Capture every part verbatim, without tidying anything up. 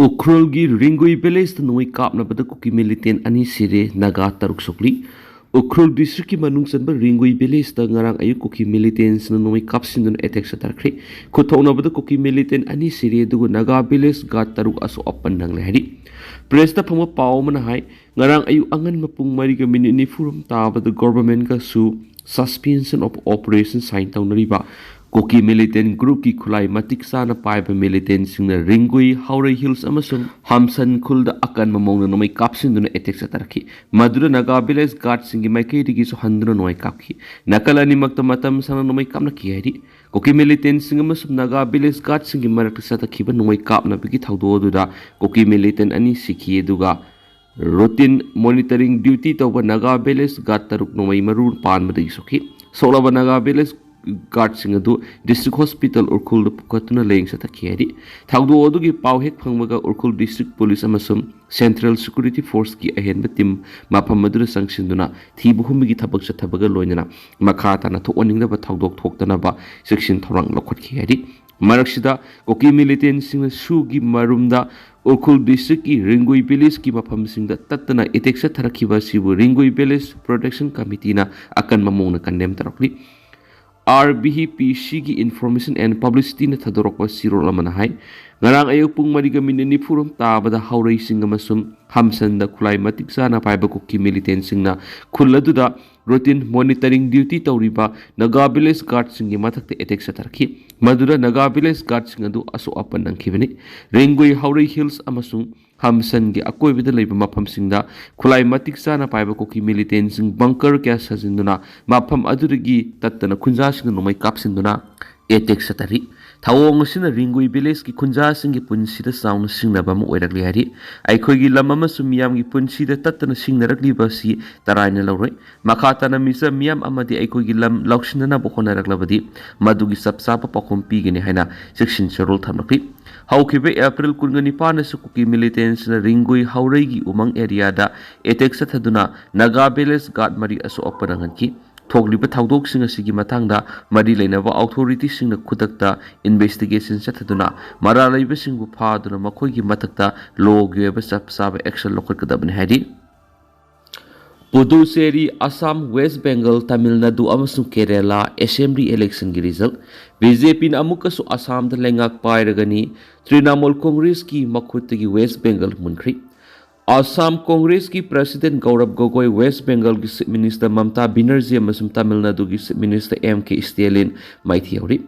ꯎꯈ꯭ꯔꯨꯜꯒꯤ ꯔꯤꯡꯒꯨꯏ ꯚꯤꯂꯦꯖꯇ ꯅꯣꯡꯃꯩ ꯀꯥꯞꯅꯕꯗ ꯀꯨꯀꯤ ꯃꯤꯂꯤꯇꯦꯟ ꯑꯅꯤ ꯁꯤꯔꯦ, ꯅꯥꯒꯥ ꯇꯔꯨꯛ ꯁꯣꯛꯂꯤ꯫ ꯎꯈ꯭ꯔꯨꯜ ꯗꯤꯁꯇ꯭ꯔꯤꯛꯀꯤ ꯃꯅꯨꯡ ꯆꯟꯕ ꯔꯤꯡꯒꯨꯏ ꯚꯤꯂꯦꯖꯇ ꯉꯔꯥꯡ ꯑꯌꯨꯛ ꯀꯨꯀꯤ ꯃꯤꯂꯤꯇꯦꯟꯁꯤꯡꯅ ꯅꯣꯡꯃꯩ ꯀꯥꯞꯁꯤꯟꯗꯨꯅ ꯑꯦꯇꯦꯛ ꯆꯠꯊꯈ꯭ꯔꯦ꯫ ꯈꯨꯠꯊꯣꯛꯅꯕꯗ ꯀꯨꯀꯤ ꯃꯤꯂꯤꯇꯦꯟ ꯑꯅꯤ ꯁꯤꯔꯦ, ꯑꯗꯨꯒ ꯅꯥꯒꯥ ꯚꯤꯂꯦꯖ ꯒꯥꯔꯗ ꯇꯔꯨꯛ ꯑꯁꯣꯛ ꯑꯄꯟ ꯅꯪꯂꯦ ꯍꯥꯏꯔꯤ꯫ ꯄ꯭ꯔꯦꯁꯇ ꯐꯪꯕ ꯄꯥꯎ ꯑꯃꯅ ꯍꯥꯏ, ꯉꯔꯥꯡ ꯑꯌꯨꯛ ꯑꯉꯟꯕ ꯄꯨꯡ ꯃꯔꯤꯒ ꯃꯤꯅꯤꯠ ꯅꯤꯐꯨꯔꯣꯝ ꯇꯥꯕꯗ ꯒꯣꯚꯔꯟꯃꯦꯟꯠꯀꯁꯨ suspension of operation sign ꯇꯧꯅꯔꯤꯕ ꯀꯨꯀꯤ ꯃꯤꯂꯤꯇꯦꯟ ꯒ꯭ꯔꯨꯞꯀꯤ ꯈꯨꯠꯂꯥꯏ ꯃꯇꯤꯛ ꯆꯥꯅ ꯄꯥꯏꯕ ꯃꯤꯂꯤꯇꯦꯟꯁꯤꯡꯅ ꯔꯤꯡꯒꯨꯏ ꯍꯥꯎꯔꯩ ꯍꯤꯜꯁ ꯑꯃꯁꯨꯡ ꯍꯝꯁꯟ ꯈꯨꯜꯗ ꯑꯀꯟꯕ ꯃꯑꯣꯡꯗ ꯅꯣꯡꯃꯩ ꯀꯥꯞꯁꯤꯟꯗꯨꯅ ꯑꯦꯇꯦꯛ ꯆꯠꯊꯔꯛꯈꯤ꯫ ꯃꯗꯨꯗ ꯅꯥꯒꯥ ꯚꯤꯂꯦꯖ ꯒꯥꯔꯗꯁꯤꯡꯒꯤ ꯃꯥꯏꯀꯩꯗꯒꯤꯁꯨ ꯍꯟꯗꯨꯅ ꯅꯣꯡꯃꯩ ꯀꯥꯞꯈꯤ꯫ ꯅꯥꯀꯜ ꯑꯅꯤꯃꯛꯇ ꯃꯇꯝ ꯁꯥꯡꯅ ꯅꯣꯡꯃꯩ ꯀꯥꯞꯅꯈꯤ ꯍꯥꯏꯔꯤ꯫ ꯀꯨꯀꯤ ꯃꯤꯂꯤꯇꯦꯟꯁꯤꯡ ꯑꯃꯁꯨꯡ ꯅꯥꯒꯥ ꯚꯤꯂꯦꯖ ꯒꯥꯔꯗꯁꯤꯡꯒꯤ ꯃꯔꯛꯇ ꯆꯠꯊꯈꯤꯕ ꯅꯣꯡꯃꯩ ꯀꯥꯞꯅꯕꯒꯤ ꯊꯧꯗꯣꯛ ꯑꯗꯨꯗ ꯀꯨꯀꯤ ꯃꯤꯂꯤꯇꯦꯟ ꯑꯅꯤ ꯁꯤꯈꯤ, ꯑꯗꯨꯒ ꯔꯨꯇꯤꯟ ꯃꯣꯅꯤꯇꯔꯤꯡ ꯗ꯭ꯌꯨꯇꯤ ꯇꯧꯕ ꯅꯥꯒꯥ ꯚꯤꯂꯦꯖ ꯒꯥꯔꯗ ꯇꯔꯨꯛ ꯅꯣꯡꯃꯩ ꯃꯔꯨ ꯄꯥꯟꯕꯗꯒꯤ ꯁꯣꯛꯈꯤ꯫ ꯁꯣꯛꯂꯕ ꯅꯥꯒꯥ ꯚꯤꯂꯦꯖ ꯒꯥꯔꯗꯁꯤꯡ ꯑꯗꯨ ꯗꯤꯁꯇ꯭ꯔꯤꯛ ꯍꯣꯁꯄꯤꯇꯥꯜ ꯎꯈ꯭ꯔꯨꯜꯗ ꯄꯨꯈꯠꯇꯨꯅ ꯂꯥꯌꯦꯡ ꯆꯠꯊꯈꯤ ꯍꯥꯏꯔꯤ꯫ ꯊꯧꯗꯣꯛ ꯑꯗꯨꯒꯤ ꯄꯥꯎ ꯍꯦꯛ ꯐꯪꯕꯒ ꯎꯈ꯭ꯔꯨꯜ ꯗꯤꯁꯇ꯭ꯔꯤꯛ ꯄꯨꯂꯤꯁ ꯑꯃꯁꯨꯡ ꯁꯦꯟꯇ꯭ꯔꯦꯜ ꯁꯦꯀ꯭ꯌꯨꯔꯤꯇꯤ ꯐꯣꯔꯁꯀꯤ ꯑꯍꯦꯟꯕ ꯇꯤꯝ ꯃꯐꯝ ꯑꯗꯨꯗ ꯆꯪꯁꯤꯟꯗꯨꯅ ꯊꯤꯕ ꯍꯨꯝꯕꯒꯤ ꯊꯕꯛ ꯆꯠꯊꯕꯒ ꯂꯣꯏꯅꯅ ꯃꯈꯥ ꯇꯥꯅ ꯊꯣꯛꯍꯟꯅꯤꯡꯗꯕ ꯊꯧꯗꯣꯛ ꯊꯣꯛꯇꯅꯕ ꯆꯦꯛꯁꯤꯟ ꯊꯧꯔꯥꯡ ꯂꯧꯈꯠꯈꯤ ꯍꯥꯏꯔꯤ꯫ ꯃꯔꯛꯁꯤꯗ ꯀꯨꯀꯤ ꯃꯤꯂꯤꯇꯦꯟꯁꯤꯡꯅ ꯁꯨꯒꯤ ꯃꯔꯨꯝꯗ ꯎꯈ꯭ꯔꯨꯜ ꯗꯤꯁꯇ꯭ꯔꯤꯛꯀꯤ ꯔꯤꯡꯒꯨꯏ ꯚꯤꯂꯦꯖꯀꯤ ꯃꯐꯝꯁꯤꯡꯗ ꯇꯠꯇꯅ ꯑꯦꯇꯦꯛ ꯆꯠꯊꯔꯛꯈꯤꯕ ꯑꯁꯤꯕꯨ ꯔꯤꯡꯒꯨꯏ ꯚꯤꯂꯦꯖ ꯄ꯭ꯔꯣꯇꯦꯛꯁꯟ ꯀꯃꯤꯇꯤꯅ ꯑꯀꯟꯕ ꯃꯑꯣꯡꯗ ꯀꯟꯗꯦꯝ ꯇꯧꯔꯛꯂꯤ꯫ ꯑꯥꯔ ꯚꯤ ꯄꯤ ꯁꯤꯒꯤ ꯏꯟꯐꯣꯔꯃꯦꯁꯟ ꯑꯦꯟ ꯄꯕ꯭ꯂꯤꯁꯤꯇꯤꯅ ꯊꯥꯗꯣꯔꯛꯄ ꯆꯦꯔꯣꯜ ꯑꯃꯅ ꯍꯥꯏ, ꯉꯔꯥꯡ ꯑꯌꯨꯛ ꯄꯨꯡ ꯃꯔꯤꯒ ꯃꯤꯅꯤꯠ ꯅꯤꯐꯨꯔꯣꯝ ꯇꯥꯕꯗ ꯍꯥꯎꯔꯩꯁꯤꯡ ꯑꯃꯁꯨꯡ ꯍꯝꯁꯟꯗ ꯈꯨꯠꯂꯥꯏ ꯃꯇꯤꯛ ꯆꯥꯅ ꯄꯥꯏꯕ ꯀꯨꯀꯤ ꯃꯤꯂꯤꯇꯦꯟꯁꯤꯡꯅ ꯈꯨꯜ ꯑꯗꯨꯗ ꯔꯨꯇꯤꯟ ꯃꯣꯅꯤꯇꯔꯤꯡ ꯗ꯭ꯌꯨꯇꯤ ꯇꯧꯔꯤꯕ ꯅꯥꯒꯥ ꯚꯤꯂꯦꯖ ꯒꯥꯔꯗꯁꯤꯡꯒꯤ ꯃꯊꯛꯇ ꯑꯦꯇꯦꯛ ꯆꯠꯊꯔꯛꯈꯤ꯫ ꯃꯗꯨꯗ ꯅꯥꯒꯥ ꯚꯤꯂꯦꯖ ꯒꯥꯔꯗꯁꯤꯡ ꯑꯗꯨ ꯑꯁꯣꯛ ꯑꯄꯟ ꯅꯪꯈꯤꯕꯅꯤ꯫ ꯔꯤꯡꯒꯨꯏ ꯍꯥꯎꯔꯩ ꯍꯤꯜꯁ ꯑꯃꯁꯨꯡ ꯍꯝꯁꯟꯒꯤ ꯑꯀꯣꯏꯕꯗ ꯂꯩꯕ ꯃꯐꯝꯁꯤꯡꯗ ꯈꯨꯠꯂꯥꯏ ꯃꯇꯤꯛ ꯆꯥꯅ ꯄꯥꯏꯕ ꯀꯨꯀꯤ ꯃꯤꯂꯤꯇꯦꯟꯁꯤꯡ ꯕꯪꯀꯔ ꯀꯌꯥ ꯁꯥꯖꯤꯟꯗꯨꯅ ꯃꯐꯝ ꯑꯗꯨꯗꯒꯤ ꯇꯠꯇꯅ ꯈꯨꯟꯖꯥꯁꯤꯡꯅ ꯅꯣꯡꯃꯩ ꯀꯥꯞꯁꯤꯟꯗꯨꯅ ꯑꯦꯇꯦꯛ ꯆꯠꯊꯔꯤ꯫ ꯊꯧꯑꯣꯡ ꯑꯁꯤꯅ ꯔꯤꯡꯒꯨꯏ ꯚꯤꯂꯦꯖꯀꯤ ꯈꯨꯟꯖꯥꯁꯤꯡꯒꯤ ꯄꯨꯟꯁꯤꯗ ꯆꯥꯎꯅ ꯁꯤꯡꯅꯕ ꯑꯃ ꯑꯣꯏꯔꯛꯂꯤ ꯍꯥꯏꯔꯤ꯫ ꯑꯩꯈꯣꯏꯒꯤ ꯂꯝ ꯑꯃꯁꯨꯡ ꯃꯤꯌꯥꯝꯒꯤ ꯄꯨꯟꯁꯤꯗ ꯇꯠꯇꯅ ꯁꯤꯡꯅꯔꯛꯂꯤꯕ ꯑꯁꯤ ꯇꯔꯥꯏꯅ ꯂꯧꯔꯣꯏ꯫ ꯃꯈꯥ ꯇꯥꯅ ꯃꯤꯆꯝ ꯃꯤꯌꯥꯝ ꯑꯃꯗꯤ ꯑꯩꯈꯣꯏꯒꯤ ꯂꯝ ꯂꯧꯁꯤꯟꯅꯅꯕ ꯍꯣꯠꯅꯔꯛꯂꯕꯗꯤ ꯃꯗꯨꯒꯤ ꯆꯞ ꯆꯥꯕ ꯄꯥꯎꯈꯨꯝ ꯄꯤꯒꯅꯤ ꯍꯥꯏꯅ ꯆꯦꯛꯁꯤꯟ ꯆꯦꯔꯣꯜ ꯊꯝꯂꯛꯂꯤ꯫ ꯍꯧꯈꯤꯕ ꯑꯦꯄ꯭ꯔꯤꯜ ꯀꯨꯟꯒ ꯅꯤꯄꯥꯟꯗꯁꯨ ꯀꯨꯀꯤ ꯃꯤꯂꯤꯇꯦꯟꯁꯤꯅ ꯔꯤꯡꯒꯨꯏ ꯍꯥꯎꯔꯩꯒꯤ ꯎꯃꯪ ꯑꯦꯔꯤꯌꯥꯗ ꯑꯦꯇꯦꯛ ꯆꯠꯊꯗꯨꯅ ꯅꯥꯒꯥ ꯚꯤꯂꯦꯖ ꯒꯥꯔꯗ ꯃꯔꯤ ꯑꯁꯣꯛ ꯑꯄꯟ ꯅꯪꯍꯟꯈꯤ꯫ ꯊꯣꯛꯂꯤꯕ ꯊꯧꯗꯣꯛꯁꯤꯡ ꯑꯁꯤꯒꯤ ꯃꯇꯥꯡꯗ ꯃꯔꯤ ꯂꯩꯅꯕ ꯑꯣꯊꯣꯔꯤꯇꯤꯁꯤꯡꯅ ꯈꯨꯗꯛꯇ ꯏꯟꯚꯦꯁꯇꯤꯒꯦꯁꯟ ꯆꯠꯊꯗꯨꯅ ꯃꯔꯥꯜ ꯂꯩꯕꯁꯤꯡꯕꯨ ꯐꯥꯗꯨꯅ ꯃꯈꯣꯏꯒꯤ ꯃꯊꯛꯇ ꯂꯣꯒꯤ ꯑꯣꯏꯕ ꯆꯞ ꯆꯥꯕ ꯑꯦꯛꯁꯟ ꯂꯧꯈꯠꯀꯗꯕꯅꯤ ꯍꯥꯏꯔꯤ꯫ ꯄꯨꯗꯨꯆꯦꯔꯤ, ꯑꯁꯥꯝ, ꯋꯦꯁ ꯕꯦꯡꯒꯜ, ꯇꯥꯃꯤꯜ ꯅꯥꯗꯨ ꯑꯃꯁꯨꯡ ꯀꯦꯔꯦꯂꯥ ꯑꯦꯁꯦꯝꯕ꯭ꯂꯤ ꯏꯂꯦꯛꯁꯟꯒꯤ ꯔꯤꯖꯜ꯫ ꯕꯤ ꯖꯦ ꯄꯤꯅ ꯑꯃꯨꯛꯀꯁꯨ ꯑꯁꯥꯝꯗ ꯂꯩꯉꯥꯛ ꯄꯥꯏꯔꯒꯅꯤ꯫ ꯇ꯭ꯔꯤꯅꯥꯃꯨꯜ ꯀꯣꯡꯒ꯭ꯔꯦꯁꯀꯤ ꯃꯈꯨꯠꯇꯒꯤ ꯋꯦꯁ ꯕꯦꯡꯒꯜ ꯃꯨꯟꯈ꯭ꯔꯤ꯫ ꯑꯁꯥꯝ ꯀꯣꯡꯒ꯭ꯔꯦꯁꯀꯤ ꯄ꯭ꯔꯁꯤꯗꯦꯟ ꯒꯧꯔꯕ ꯒꯣꯒꯣꯏ, ꯋꯦꯁ ꯕꯦꯡꯒꯜꯒꯤ ꯆꯤꯐ ꯃꯤꯅꯤꯁꯇꯔ ꯃꯝꯇꯥ ꯕꯤꯅꯔꯖꯤ ꯑꯃꯁꯨꯡ ꯇꯥꯃꯤꯜ ꯅꯥꯗꯨꯒꯤ chief minister M K Stalin ꯃꯥꯏꯊꯤ ꯍꯧꯔꯤ꯫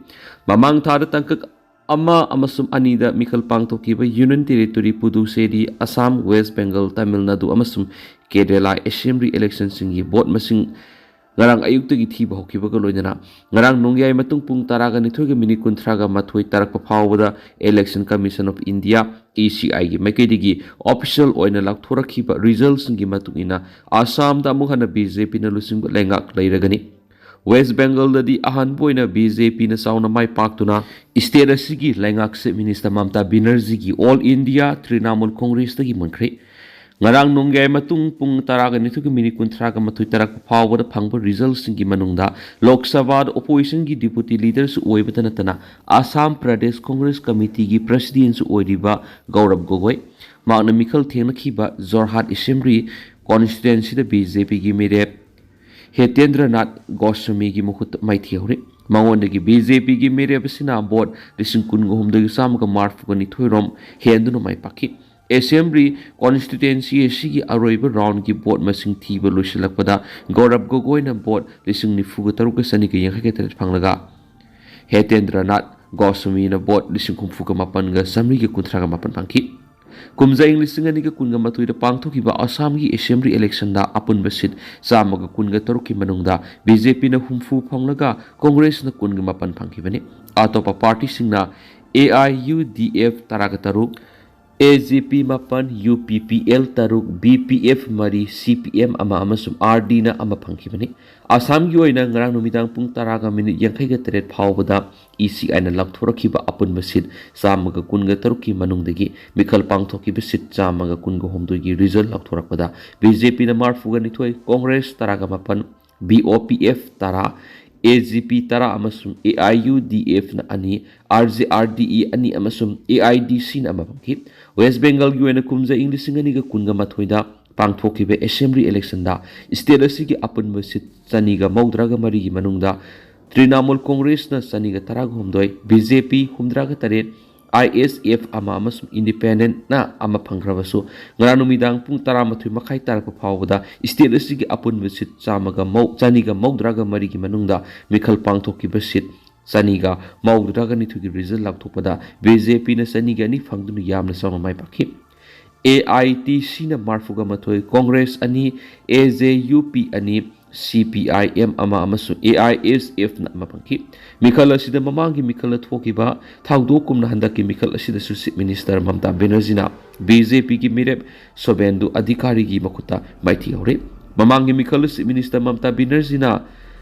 ꯃꯃꯥꯡ ꯊꯥꯗ ꯇꯥꯡꯀꯛ ꯑꯃ ꯑꯃꯁꯨꯡ ꯑꯅꯤꯗ ꯃꯤꯈꯜ ꯄꯥꯡꯊꯣꯛꯈꯤꯕ ꯌꯨꯅꯤꯌꯟ ꯇꯦꯔꯤꯇꯣꯔꯤ ꯄꯨꯗꯨꯆꯦꯔꯤ, ꯑꯁꯥꯝ, ꯋꯦꯁ ꯕꯦꯡꯒꯜ, ꯇꯥꯃꯤꯜ ꯅꯥꯗꯨ ꯑꯃꯁꯨꯡ ꯀꯦꯔꯦꯂꯥ ꯑꯦꯁꯦꯝꯕ꯭ꯂꯤ ꯏꯂꯦꯛꯁꯟꯁꯤꯡꯒꯤ ꯚꯣꯠ ꯃꯁꯤꯡ ꯉꯔꯥꯡ ꯑꯌꯨꯛꯇꯒꯤ ꯊꯤꯕ ꯍꯧꯈꯤꯕꯒ ꯂꯣꯏꯅꯅ ꯉꯔꯥꯡ ꯅꯣꯡꯌꯥꯏ ꯃꯇꯨꯡ ꯄꯨꯡ ꯇꯔꯥꯒ ꯅꯤꯊꯣꯏꯒ ꯃꯤꯅꯤꯠ ꯀꯨꯟꯊ꯭ꯔꯥꯒ ꯃꯥꯊꯣꯏ ꯇꯥꯔꯛꯄ ꯐꯥꯎꯕꯗ Election Commission of India, E C I ꯒꯤ ꯃꯥꯏꯀꯩꯗꯒꯤ ꯑꯣꯐꯤꯁꯤꯌꯦꯜ ꯑꯣꯏꯅ ꯂꯥꯎꯊꯣꯔꯛꯈꯤꯕ ꯔꯤꯖꯜꯁꯤꯡꯒꯤ ꯃꯇꯨꯡ ꯏꯟꯅ ꯑꯁꯥꯝꯗ ꯑꯃꯨꯛ ꯍꯟꯅ ꯕꯤ ꯖꯦ ꯄꯤꯅ ꯂꯨꯆꯤꯡꯕ ꯂꯩꯉꯥꯛ ꯂꯩꯔꯒꯅꯤ꯫ ꯋꯦꯁ ꯕꯦꯡꯒꯜꯗꯗꯤ ꯑꯍꯥꯟꯕ ꯑꯣꯏꯅ ꯕꯤ ꯖꯦ ꯄꯤꯅ ꯆꯥꯎꯅ ꯃꯥꯏ ꯄꯥꯛꯇꯨꯅ ꯁ꯭ꯇꯦꯠ ꯑꯁꯤꯒꯤ ꯂꯩꯉꯥꯛ ꯆꯤꯐ ꯃꯤꯅꯤꯁꯇꯔ ꯃꯝꯇꯥ ꯕꯤꯅꯔꯖꯤꯒꯤ ꯑꯣꯜ ꯏꯟꯗꯤꯌꯥ ꯇ꯭ꯔꯤꯅꯥꯃꯨꯜ ꯀꯣꯡꯒ꯭ꯔꯦꯁꯇꯒꯤ ꯃꯨꯟꯈ꯭ꯔꯦ꯫ ꯉꯔꯥꯡ ꯅꯣꯡꯌꯥꯏ ꯃꯇꯨꯡ ꯄꯨꯡ ꯇꯔꯥꯒ ꯅꯤꯊꯣꯏꯒ ꯃꯤꯅꯤꯠ ꯀꯨꯟꯊ꯭ꯔꯥꯒ ꯃꯥꯊꯣꯏ ꯇꯥꯔꯛꯄ ꯐꯥꯎꯕꯗ ꯐꯪꯕ ꯔꯤꯖꯜꯁꯤꯡꯒꯤ ꯃꯅꯨꯡꯗ ꯂꯣꯛ ꯁꯚꯥꯗ ꯑꯣꯄꯣꯖꯤꯁꯟꯒꯤ ꯗꯤꯄꯨꯇꯤ ꯂꯤꯗꯔꯁꯨ ꯑꯣꯏꯕꯇ ꯅꯠꯇꯅ ꯑꯁꯥꯝ ꯄ꯭ꯔꯗꯦꯁ ꯀꯣꯡꯒ꯭ꯔꯦꯁ ꯀꯃꯤꯇꯤꯒꯤ ꯄ꯭ꯔꯁꯤꯗꯦꯟꯁꯨ ꯑꯣꯏꯔꯤꯕ ꯒꯧꯔꯕ ꯒꯣꯒꯣꯏ, ꯃꯍꯥꯛꯅ ꯃꯤꯈꯜ ꯊꯦꯡꯅꯈꯤꯕ ꯖꯣꯔꯍꯥꯠ ꯑꯦꯁꯦꯝꯕ꯭ꯂꯤ ꯀꯣꯟꯁꯇꯤꯇ꯭ꯋꯦꯟꯁꯤꯗ ꯕꯤ ꯖꯦ ꯄꯤꯒꯤ ꯃꯤꯔꯦꯞ ꯍꯦꯇꯦꯟꯗ꯭ꯔꯅꯥꯊ ꯒꯣꯁ꯭ꯋꯥꯃꯤꯒꯤ ꯃꯈꯨꯠꯇ ꯃꯥꯏꯊꯤꯍꯧꯔꯤ꯫ ꯃꯉꯣꯟꯗꯒꯤ ꯕꯤ ꯖꯦ ꯄꯤꯒꯤ ꯃꯤꯔꯦꯞ ꯑꯁꯤꯅ ꯚꯣꯠ ꯂꯤꯁꯤꯡ ꯀꯨꯟꯒ ꯍꯨꯝꯗꯣꯏꯒ ꯆꯥꯝꯃꯒ ꯃꯔꯤꯐꯨꯒ ꯅꯤꯊꯣꯏ ꯔꯣꯝ ꯍꯦꯟꯗꯨꯅ ꯃꯥꯏ ꯄꯥꯛꯈꯤ꯫ ꯑꯦꯁꯦꯝꯕ꯭ꯂꯤ ꯀꯣꯟꯁꯇꯤꯇ꯭ꯋꯦꯟꯁꯤ ꯑꯁꯤꯒꯤ ꯑꯔꯣꯏꯕ ꯔꯥꯎꯟꯒꯤ ꯚꯣꯠ ꯃꯁꯤꯡ ꯊꯤꯕ ꯂꯣꯏꯁꯤꯜꯂꯛꯄꯗ ꯒꯧꯔꯕ ꯒꯣꯒꯣꯏꯅ ꯚꯣꯠ ꯂꯤꯁꯤꯡ ꯅꯤꯐꯨꯒ ꯇꯔꯨꯛꯀ ꯆꯅꯤꯒ ꯌꯥꯡꯈꯩꯒ ꯇꯔꯦꯠ ꯐꯪꯂꯒ ꯍꯦꯇꯦꯟꯗ꯭ꯔꯅꯥꯊ ꯒꯣꯁ꯭ꯋꯥꯃꯤꯅ ꯚꯣꯠ ꯂꯤꯁꯤꯡ ꯍꯨꯝꯐꯨꯒ ꯃꯥꯄꯟꯒ ꯆꯥꯃꯔꯤꯒ ꯀꯨꯟꯊ꯭ꯔꯥꯒ ꯃꯥꯄꯟ ꯐꯪꯈꯤ꯫ ꯀꯨꯝꯖꯥ ꯏꯪ ꯂꯤꯁꯤꯡ ꯑꯅꯤꯒ ꯀꯨꯟꯒ ꯃꯥꯊꯣꯏꯗ ꯄꯥꯡꯊꯣꯛꯈꯤꯕ ꯑꯁꯥꯝꯒꯤ ꯑꯦꯁꯦꯝꯕ꯭ꯂꯤ ꯏꯂꯦꯛꯁꯟꯗ ꯑꯄꯨꯟꯕ ꯁꯤꯠ ꯆꯥꯝꯃꯒ ꯀꯨꯟꯒ ꯇꯔꯨꯛꯀꯤ ꯃꯅꯨꯡꯗ ꯕꯤ ꯖꯦ ꯄꯤꯅ ꯍꯨꯝꯐꯨ ꯐꯪꯂꯒ ꯀꯣꯡꯒ꯭ꯔꯦꯁꯅ ꯀꯨꯟꯒ ꯃꯥꯄꯟ ꯐꯪꯈꯤꯕꯅꯤ꯫ ꯑꯇꯣꯞꯄ ꯄꯥꯔꯇꯤꯁꯤꯡꯅ A I U D F ꯇꯔꯥꯒ ꯇꯔꯨꯛ, ꯑꯦ ꯖꯤ ꯄꯤ ꯃꯥꯄꯟ, ꯌꯨ ꯄꯤ ꯄꯤ ꯑꯦꯜ ꯇꯔꯨꯛ, ꯕꯤ ꯄꯤ ꯑꯦꯐ ꯃꯔꯤ, ꯁꯤ ꯄꯤ ꯑꯦꯝ ꯑꯃ ꯑꯃꯁꯨꯡ ꯑꯥꯔ ꯗꯤꯅ ꯑꯃ ꯐꯪꯈꯤꯕꯅꯤ꯫ ꯑꯁꯥꯝꯒꯤ ꯑꯣꯏꯅ ꯉꯔꯥꯡ ꯅꯨꯃꯤꯗꯥꯡ ꯄꯨꯡ ꯇꯔꯥꯒ ꯃꯤꯅꯤꯠ ꯌꯥꯡꯈꯩꯒ ꯇꯔꯦꯠ ꯐꯥꯎꯕꯗ ꯏ ꯁꯤ ꯑꯥꯏꯅ ꯂꯥꯎꯊꯣꯔꯛꯈꯤꯕ ꯑꯄꯨꯟꯕ ꯁꯤꯠ ꯆꯥꯝꯃꯒ ꯀꯨꯟꯒ ꯇꯔꯨꯛꯀꯤ ꯃꯅꯨꯡꯗꯒꯤ ꯃꯤꯈꯜ ꯄꯥꯡꯊꯣꯛꯈꯤꯕ ꯁꯤꯠ ꯆꯥꯝꯃꯒ ꯀꯨꯟꯒ ꯍꯨꯝꯗꯣꯏꯒꯤ ꯔꯤꯖꯜ ꯂꯥꯎꯊꯣꯔꯛꯄꯗ ꯕꯤ ꯖꯦ ꯄꯤꯅ ꯃꯔꯤꯐꯨꯒ ꯅꯤꯊꯣꯏ, ꯀꯣꯡꯒ꯭ꯔꯦꯁ ꯇꯔꯥꯒ ꯃꯥꯄꯟ, B O P F ꯇꯔꯥ, A G P ꯇꯔꯥ ꯑꯃꯁꯨꯡ A I U D F ꯅ ꯑꯅꯤ, R J R D E ꯑꯅꯤ ꯑꯃꯁꯨꯡ A I D C ꯅ ꯑꯃ ꯐꯪꯈꯤ꯫ ꯋꯦꯁ ꯕꯦꯡꯒꯜꯒꯤ ꯑꯣꯏꯅ ꯀꯨꯝꯖꯥ ꯏꯪ ꯂꯤꯁꯤꯡ ꯑꯅꯤꯒ ꯀꯨꯟꯒ ꯃꯥꯊꯣꯏꯗ ꯄꯥꯡꯊꯣꯛꯈꯤꯕ assembly election ꯗ state ꯑꯁꯤꯒꯤ ꯑꯄꯨꯟꯕ seat ꯆꯅꯤꯒ ꯃꯧꯗ꯭ꯔꯥꯒ ꯃꯔꯤꯒꯤ ꯃꯅꯨꯡꯗ ꯇ꯭ꯔꯤꯅꯥꯃꯨꯜ ꯀꯣꯡꯒ꯭ꯔꯦꯁꯅ ꯆꯅꯤꯒ ꯇꯔꯥꯒ ꯍꯨꯝꯗꯣꯏ, B J P ꯍꯨꯝꯗ꯭ꯔꯥꯒ ꯇꯔꯦꯠ, I S F ꯑꯃ ꯑꯃꯁꯨꯡ independent ꯅ ꯑꯃ ꯐꯪꯈ꯭ꯔꯕꯁꯨ, ꯉꯔꯥꯡ ꯅꯨꯃꯤꯗꯥꯡ ꯄꯨꯡ ꯇꯔꯥꯃꯥꯊꯣꯏ ꯃꯈꯥꯏ ꯇꯥꯔꯛꯄ ꯐꯥꯎꯕꯗ state ꯑꯁꯤꯒꯤ ꯑꯄꯨꯟꯕ seat ꯆꯥꯝꯃꯒ ꯃꯧ-, ꯆꯅꯤꯒ ꯃꯧꯗ꯭ꯔꯥꯒ ꯃꯔꯤꯒꯤ ꯃꯅꯨꯡꯗ ꯃꯤꯈꯜ ꯄꯥꯡꯊꯣꯛꯈꯤꯕ seat ꯆꯅꯤꯒ ꯃꯧꯗ꯭ꯔꯥꯒ ꯅꯤꯊꯣꯏꯒꯤ result ꯂꯥꯎꯊꯣꯛꯄꯗ B J P ꯅ ꯆꯅꯤꯒ ꯑꯅꯤ ꯐꯪꯗꯨꯅ ꯌꯥꯝꯅ ꯆꯥꯎꯅ ꯃꯥꯏ ꯄꯥꯛꯈꯤ꯫ A I T C ꯅ ꯃꯔꯐꯨꯒ ꯃꯥꯊꯣꯏ, ꯀꯣꯡꯒ꯭ꯔꯦꯁ ꯑꯅꯤ, A J U P ꯑꯅꯤ, C P I M ꯑꯃ ꯑꯃꯁꯨꯡ A I S F ꯅ ꯑꯃ ꯐꯪꯈꯤ꯫ ꯃꯤꯈꯜ ꯑꯁꯤꯗ ꯃꯃꯥꯡꯒꯤ ꯃꯤꯈꯜꯗ ꯊꯣꯛꯈꯤꯕ ꯊꯧꯗꯣꯛꯀꯨꯝꯅ ꯍꯟꯗꯛꯀꯤ ꯃꯤꯈꯜ ꯑꯁꯤꯗꯁꯨ Chief Minister ꯃꯃꯇꯥ ꯕꯦꯅꯔꯖꯤꯅ B J P ꯒꯤ ꯃꯤꯔꯦꯞ ꯁꯣꯕꯦꯟꯗꯨ ꯑꯙꯤꯀꯥꯔꯤꯒꯤ ꯃꯈꯨꯠꯇ ꯃꯥꯏꯊꯤ ꯍꯧꯔꯦ꯫ ꯃꯃꯥꯡꯒꯤ ꯃꯤꯈꯜꯗ Chief Minister ꯃꯃꯇꯥ ꯕꯦꯅꯔꯖꯤꯅ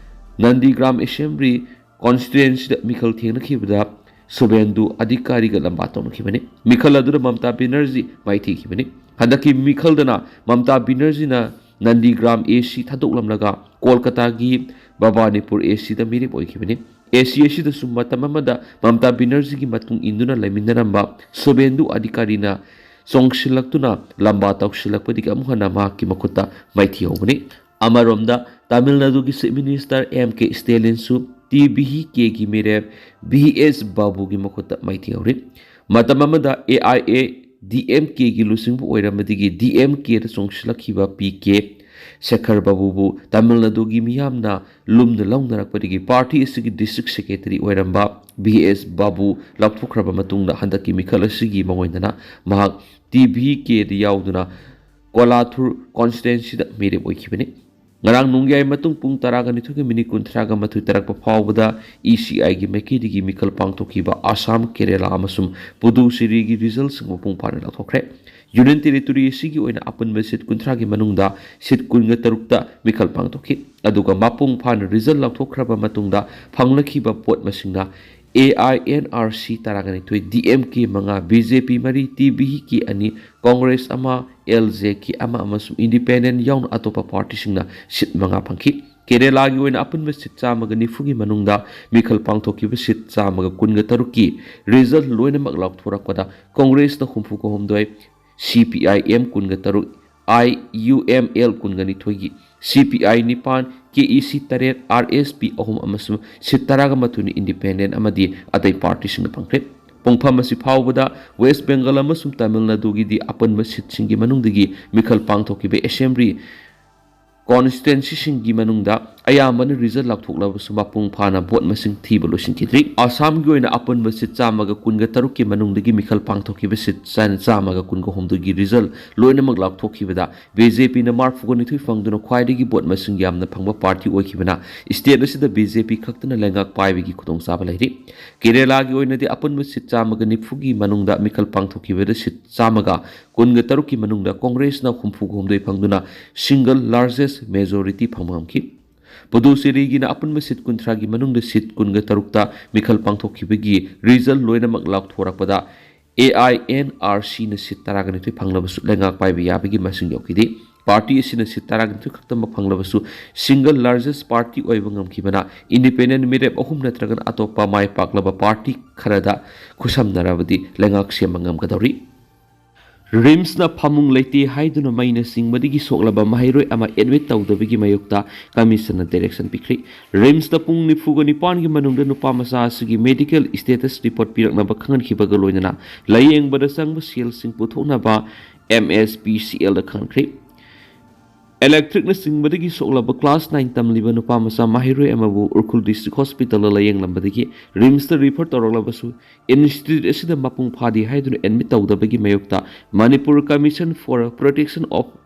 Nandigram Assembly constituency ꯗ ꯃꯤꯈꯜ ꯊꯦꯡꯅꯈꯤꯕꯗ ꯁꯨꯕꯦꯟꯗꯨ ꯑꯙꯤꯀꯥꯔꯤꯒ ꯂꯝꯕꯥ ꯇꯧꯅꯈꯤꯕꯅꯤ꯫ ꯃꯤꯈꯜ ꯑꯗꯨꯗ ꯃꯃꯇꯥ ꯕꯦꯅꯔꯖꯤ ꯃꯥꯏꯊꯤꯈꯤꯕꯅꯤ꯫ ꯍꯟꯗꯛꯀꯤ ꯃꯤꯈꯜꯗꯅ ꯃꯃꯇꯥ ꯕꯦꯅꯔꯖꯤꯅ Nandigram A C ꯊꯥꯗꯣꯛꯂꯝꯂꯒ ꯀꯣꯜꯀꯇꯥꯒꯤ ꯚꯕꯥꯅꯤꯄꯨꯔ A C ꯗ ꯃꯤꯔꯦꯞ ꯑꯣꯏꯈꯤꯕꯅꯤ꯫ A C ꯑꯁꯤꯗꯁꯨ ꯃꯇꯝ ꯑꯃꯗ ꯃꯃꯇꯥ ꯕꯦꯅꯔꯖꯤꯒꯤ ꯃꯇꯨꯡ ꯏꯟꯗꯨꯅ ꯂꯩꯃꯤꯟꯅꯔꯝꯕ ꯁꯨꯕꯦꯟꯗꯨ ꯑꯙꯤꯀꯥꯔꯤꯅ ꯆꯣꯡꯁꯤꯜꯂꯛꯇꯨꯅ ꯂꯝꯕꯥ ꯇꯧꯁꯤꯜꯂꯛꯄꯗꯒꯤ ꯑꯃꯨꯛ ꯍꯟꯅ ꯃꯍꯥꯛꯀꯤ ꯃꯈꯨꯠꯇ ꯃꯥꯏꯊꯤ ꯍꯧꯕꯅꯤ꯫ ꯑꯃꯔꯣꯝꯗ, ꯇꯥꯃꯤꯜ ꯅꯥꯗꯨꯒꯤ Chief Minister M K ꯁ꯭ꯇꯦꯂꯤꯟꯁꯨ T V K ꯒꯤ ꯃꯤꯔꯦꯞ V S ꯕꯥꯕꯨꯒꯤ ꯃꯈꯨꯠꯇ ꯃꯥꯏꯊꯤ ꯍꯧꯔꯤ꯫ ꯃꯇꯝ ꯑꯃꯗ A I A D M K ꯒꯤ ꯂꯨꯆꯤꯡꯕ ꯑꯣꯏꯔꯝꯕꯗꯒꯤ D M K ꯗ ꯆꯣꯡꯁꯤꯜꯂꯛꯈꯤꯕ P K ꯁꯦꯈꯔ ꯕꯥꯕꯨꯕꯨ ꯇꯥꯃꯤꯜ ꯅꯥꯗꯨꯒꯤ ꯃꯤꯌꯥꯝꯅ ꯂꯨꯝꯅ ꯂꯧꯅꯔꯛꯄꯗꯒꯤ party ꯑꯁꯤꯒꯤ district secretary ꯑꯣꯏꯔꯝꯕ V S ꯕꯥꯕꯨ ꯂꯧꯊꯣꯛꯈ꯭ꯔꯕ ꯃꯇꯨꯡꯗ ꯍꯟꯗꯛꯀꯤ ꯃꯤꯈꯜ ꯑꯁꯤꯒꯤ ꯃꯉꯣꯟꯗꯅ ꯃꯍꯥꯛ T V K ꯗ ꯌꯥꯎꯗꯨꯅ ꯀꯣꯂꯥꯊꯨꯔ constituency ꯗ ꯃꯤꯔꯦꯞ ꯑꯣꯏꯈꯤꯕꯅꯤ꯫ ꯉꯔꯥꯡ ꯅꯣꯡꯌꯥꯏ ꯃꯇꯨꯡ ꯄꯨꯡ ꯇꯔꯥꯒ ꯅꯤꯊꯣꯏꯒ minute ꯀꯨꯟꯊ꯭ꯔꯥꯒ ꯃꯥꯊꯣꯏ ꯇꯥꯔꯛꯄ ꯐꯥꯎꯕꯗ E C I ꯒꯤ ꯃꯥꯏꯀꯩꯗꯒꯤ ꯃꯤꯈꯜ ꯄꯥꯡꯊꯣꯛꯈꯤꯕ ꯑꯁꯥꯝ, ꯀꯦꯔꯦꯂꯥ ꯑꯃꯁꯨꯡ ꯄꯨꯗꯨꯆꯦꯔꯤꯒꯤ resultꯁꯤꯡ ꯃꯄꯨꯡ ꯐꯥꯅ ꯂꯥꯎꯊꯣꯛꯈ꯭ꯔꯦ꯫ Union territory ꯑꯁꯤꯒꯤ ꯑꯣꯏꯅ ꯑꯄꯨꯟꯕ seat ꯀꯨꯟꯊ꯭ꯔꯥꯒꯤ ꯃꯅꯨꯡꯗ seat ꯀꯨꯟꯒ ꯇꯔꯨꯛꯇ ꯃꯤꯈꯜ ꯄꯥꯡꯊꯣꯛꯈꯤ꯫ ꯑꯗꯨꯒ ꯃꯄꯨꯡ ꯐꯥꯅ result ꯂꯥꯎꯊꯣꯛꯈ꯭ꯔꯕ ꯃꯇꯨꯡꯗ ꯐꯪꯂꯛꯈꯤꯕ vote ꯃꯁꯤꯡꯅ A I N R C ꯇꯔꯥꯒ ꯅꯤꯊꯣꯏ, D M K ꯃꯉꯥ, B J P ꯃꯔꯤ, T V K ꯑꯅꯤ, Congress ꯑꯃ, L J K ꯑꯃ ꯑꯃꯁꯨꯡ independent ꯌꯥꯎꯅ ꯑꯇꯣꯞꯄ partyꯁꯤꯡꯅ seat ꯃꯉꯥ ꯐꯪꯈꯤ꯫ ꯀꯦꯔꯦꯂꯥꯒꯤ ꯑꯣꯏꯅ ꯑꯄꯨꯟꯕ ꯁꯤꯠ ꯆꯥꯝꯃꯒ ꯅꯤꯐꯨꯒꯤ ꯃꯅꯨꯡꯗ ꯃꯤꯈꯜ ꯄꯥꯡꯊꯣꯛꯈꯤꯕ ꯁꯤꯠ ꯆꯥꯝꯃꯒ ꯀꯨꯟꯒ ꯇꯔꯨꯛꯀꯤ ꯔꯤꯖꯜ ꯂꯣꯏꯅꯃꯛ ꯂꯥꯎꯊꯣꯔꯛꯄꯗ ꯀꯣꯡꯒ꯭ꯔꯦꯁꯅ ꯍꯨꯝꯐꯨꯒ ꯍꯨꯝꯗꯣꯏ, ꯁꯤ ꯄꯤ ꯑꯥꯏ ꯑꯦꯝ ꯀꯨꯟꯒ ꯇꯔꯨꯛ, ꯑꯥꯏ ꯌꯨ ꯑꯦꯝ ꯑꯦꯜ ꯀꯨꯟꯒ ꯅꯤꯊꯣꯏꯒꯤ, ꯁꯤ ꯄꯤ ꯑꯥꯏ ꯅꯤꯄꯥꯟ, ꯀꯦ ꯏ ꯁꯤ ꯇꯔꯦꯠ, ꯑꯥꯔ ꯑꯦꯁ ꯄꯤ ꯑꯍꯨꯝ ꯑꯃꯁꯨꯡ ꯁꯤꯠ ꯇꯔꯥꯒ ꯃꯥꯊꯣꯏꯅ ꯏꯟꯗꯤꯄꯦꯟꯗꯦꯟ ꯑꯃꯗꯤ ꯑꯇꯩ ꯄꯥꯔꯇꯤꯁꯤꯡꯅ ꯐꯪꯈ꯭ꯔꯦ꯫ ꯄꯨꯡꯐꯝ ꯑꯁꯤ ꯐꯥꯎꯕꯗ ꯋꯦꯁ ꯕꯦꯡꯒꯜ ꯑꯃꯁꯨꯡ ꯇꯥꯃꯤꯜ ꯅꯥꯗꯨꯒꯤꯗꯤ ꯑꯄꯨꯟꯕ ꯁꯤꯠꯁꯤꯡꯒꯤ ꯃꯅꯨꯡꯗꯒꯤ ꯃꯤꯈꯜ ꯄꯥꯡꯊꯣꯛꯈꯤꯕ ꯑꯦꯁꯦꯝꯕ꯭ꯂꯤ ꯀꯣꯟꯁꯇꯤꯇ꯭ꯋꯦꯟꯁꯤꯁꯤꯡꯒꯤ ꯃꯅꯨꯡꯗ ꯑꯌꯥꯝꯕꯅ ꯔꯤꯖꯜ ꯂꯥꯎꯊꯣꯛꯂꯕꯁꯨ ꯃꯄꯨꯡ ꯐꯥꯅ ꯚꯣꯠ ꯃꯁꯤꯡ ꯊꯤꯕ ꯂꯣꯏꯁꯤꯟꯈꯤꯗ꯭ꯔꯤ꯫ ꯑꯁꯥꯝꯒꯤ ꯑꯣꯏꯅ ꯑꯄꯨꯟꯕ ꯁꯤꯠ ꯆꯥꯝꯃꯒ ꯀꯨꯟꯒ ꯇꯔꯨꯛꯀꯤ ꯃꯅꯨꯡꯗꯒꯤ ꯃꯤꯈꯜ ꯄꯥꯡꯊꯣꯛꯈꯤꯕ ꯁꯤꯠ ꯆꯥꯝꯃꯒ ꯀꯨꯟꯒ ꯍꯨꯝꯗꯣꯏꯒꯤ ꯔꯤꯖꯜ ꯂꯣꯏꯅꯃꯛ ꯂꯥꯎꯊꯣꯛꯈꯤꯕꯗ ꯕꯤ ꯖꯦ ꯄꯤꯅ ꯃꯔꯐꯨꯒ ꯅꯤꯊꯣꯏ ꯐꯪꯗꯨꯅ ꯈ꯭ꯋꯥꯏꯗꯒꯤ ꯚꯣꯠ ꯃꯁꯤꯡ ꯌꯥꯝꯅ ꯐꯪꯕ ꯄꯥꯔꯇꯤ ꯑꯣꯏꯈꯤꯕꯅ ꯁ꯭ꯇꯦꯠ ꯑꯁꯤꯗ ꯕꯤ ꯖꯦ ꯄꯤ ꯈꯛꯇꯅ ꯂꯩꯉꯥꯛ ꯄꯥꯏꯕꯒꯤ ꯈꯨꯗꯣꯡꯆꯥꯕ ꯂꯩꯔꯤ꯫ ꯀꯦꯔꯦꯂꯥꯒꯤ ꯑꯣꯏꯅꯗꯤ ꯑꯄꯨꯟꯕ ꯁꯤꯠ ꯆꯥꯝꯃꯒ ꯅꯤꯐꯨꯒꯤ ꯃꯅꯨꯡꯗ ꯃꯤꯈꯜ ꯄꯥꯡꯊꯣꯛꯈꯤꯕꯗ ꯁꯤꯠ ꯆꯥꯝꯃꯒ ꯀꯨꯟꯒ ꯇꯔꯨꯛꯀꯤ ꯃꯅꯨꯡꯗ ꯀꯣꯡꯒ꯭ꯔꯦꯁꯅ ꯍꯨꯝꯐꯨꯒ ꯍꯨꯝꯗꯣꯏ ꯐꯪꯗꯨꯅ ꯁꯤꯡꯒꯜ ꯂꯥꯔꯖꯦꯁ ꯃꯦꯖꯣꯔꯤꯇꯤ ꯐꯪꯕ ꯉꯝꯈꯤ꯫ ꯄꯨꯗꯨꯆꯦꯔꯤꯒꯤꯅ ꯑꯄꯨꯟꯕ ꯁꯤꯠ ꯀꯨꯟꯊ꯭ꯔꯥꯒꯤ ꯃꯅꯨꯡꯗ ꯁꯤꯠ ꯀꯨꯟꯒ ꯇꯔꯨꯛꯇ ꯃꯤꯈꯜ ꯄꯥꯡꯊꯣꯛꯈꯤꯕꯒꯤ ꯔꯤꯖꯜ ꯂꯣꯏꯅꯃꯛ ꯂꯥꯎꯊꯣꯔꯛꯄꯗ ꯑꯦ ꯑꯥꯏ ꯑꯦꯟ ꯑꯥꯔ ꯁꯤꯅ ꯁꯤꯠ ꯇꯔꯥꯒ ꯅꯤꯊꯣꯏ ꯐꯪꯂꯕꯁꯨ ꯂꯩꯉꯥꯛ ꯄꯥꯏꯕ ꯌꯥꯕꯒꯤ ꯃꯁꯤꯡ ꯌꯧꯈꯤꯗꯦ꯫ ꯄꯥꯔꯇꯤ ꯑꯁꯤꯅ ꯁꯤꯠ ꯇꯔꯥꯒ ꯅꯤꯊꯣꯏ ꯈꯛꯇꯃꯛ ꯐꯪꯂꯕꯁꯨ ꯁꯤꯡꯒꯜ ꯂꯥꯔꯖꯦꯁ ꯄꯥꯔꯇꯤ ꯑꯣꯏꯕ ꯉꯝꯈꯤꯕꯅ ꯏꯟꯗꯤꯄꯦꯟꯗꯦꯟ ꯃꯤꯔꯦꯞ ꯑꯍꯨꯝ ꯅꯠꯇ꯭ꯔꯒꯅ ꯑꯇꯣꯞꯄ ꯃꯥꯏ ꯄꯥꯛꯂꯕ ꯄꯥꯔꯇꯤ ꯈꯔꯗ ꯈꯨꯠꯁꯝꯅꯔꯕꯗꯤ ꯂꯩꯉꯥꯛ ꯁꯦꯝꯕ ꯉꯝꯒꯗꯧꯔꯤ꯫ ꯔꯤꯝꯁꯅ ꯐꯃꯨꯡ ꯂꯩꯇꯦ ꯍꯥꯏꯗꯨꯅ ꯃꯩꯅ ꯆꯤꯡꯕꯗꯒꯤ ꯁꯣꯛꯂꯕ ꯃꯍꯩꯔꯣꯏ ꯑꯃ ꯑꯦꯗꯃꯤꯠ ꯇꯧꯗꯕꯒꯤ ꯃꯥꯌꯣꯛꯇ ꯀꯃꯤꯁꯟꯅ ꯗꯥꯏꯔꯦꯛꯁꯟ ꯄꯤꯈ꯭ꯔꯤ꯫ ꯔꯤꯝꯁꯇ ꯄꯨꯡ ꯅꯤꯐꯨꯒ ꯅꯤꯄꯥꯟꯒꯤ ꯃꯅꯨꯡꯗ ꯅꯨꯄꯥ ꯃꯆꯥ ꯑꯁꯤꯒꯤ ꯃꯦꯗꯤꯀꯦꯜ ꯁ꯭ꯇꯦꯇꯁ ꯔꯤꯄꯣꯔꯠ ꯄꯤꯔꯛꯅꯕ ꯈꯪꯍꯟꯈꯤꯕꯒ ꯂꯣꯏꯅꯅ ꯂꯥꯌꯦꯡꯕꯗ ꯆꯪꯕ ꯁꯦꯜꯁꯤꯡ ꯄꯨꯊꯣꯛꯅꯕ ꯑꯦꯝ ꯑꯦꯁ ꯄꯤ ꯁꯤ ꯑꯦꯜꯗ ꯈꯪꯍꯟꯈ꯭ꯔꯤ꯫ ꯏꯂꯦꯛꯇ꯭ꯔꯤꯛꯅ ꯆꯤꯡꯕꯗꯒꯤ ꯁꯣꯛꯂꯕ ꯀ꯭ꯂꯥꯁ ꯅꯥꯏꯟ ꯇꯝꯂꯤꯕ ꯅꯨꯄꯥ ꯃꯆꯥ ꯃꯍꯩꯔꯣꯏ ꯑꯃꯕꯨ ꯎꯈ꯭ꯔꯨꯜ ꯗꯤꯁꯇ꯭ꯔꯤꯛ ꯍꯣꯁꯄꯤꯇꯥꯜꯗ ꯂꯥꯌꯦꯡꯂꯝꯕꯗꯒꯤ ꯔꯤꯝꯁꯇ ꯔꯤꯐꯔ ꯇꯧꯔꯛꯂꯕꯁꯨ ꯏꯟꯁꯇꯤꯇ꯭ꯌꯨꯠ ꯑꯁꯤꯗ ꯃꯄꯨꯡ ꯐꯥꯗꯦ ꯍꯥꯏꯗꯨꯅ ꯑꯦꯗꯃꯤꯠ ꯇꯧꯗꯕꯒꯤ ꯃꯥꯌꯣꯛꯇ Manipur commission for protection of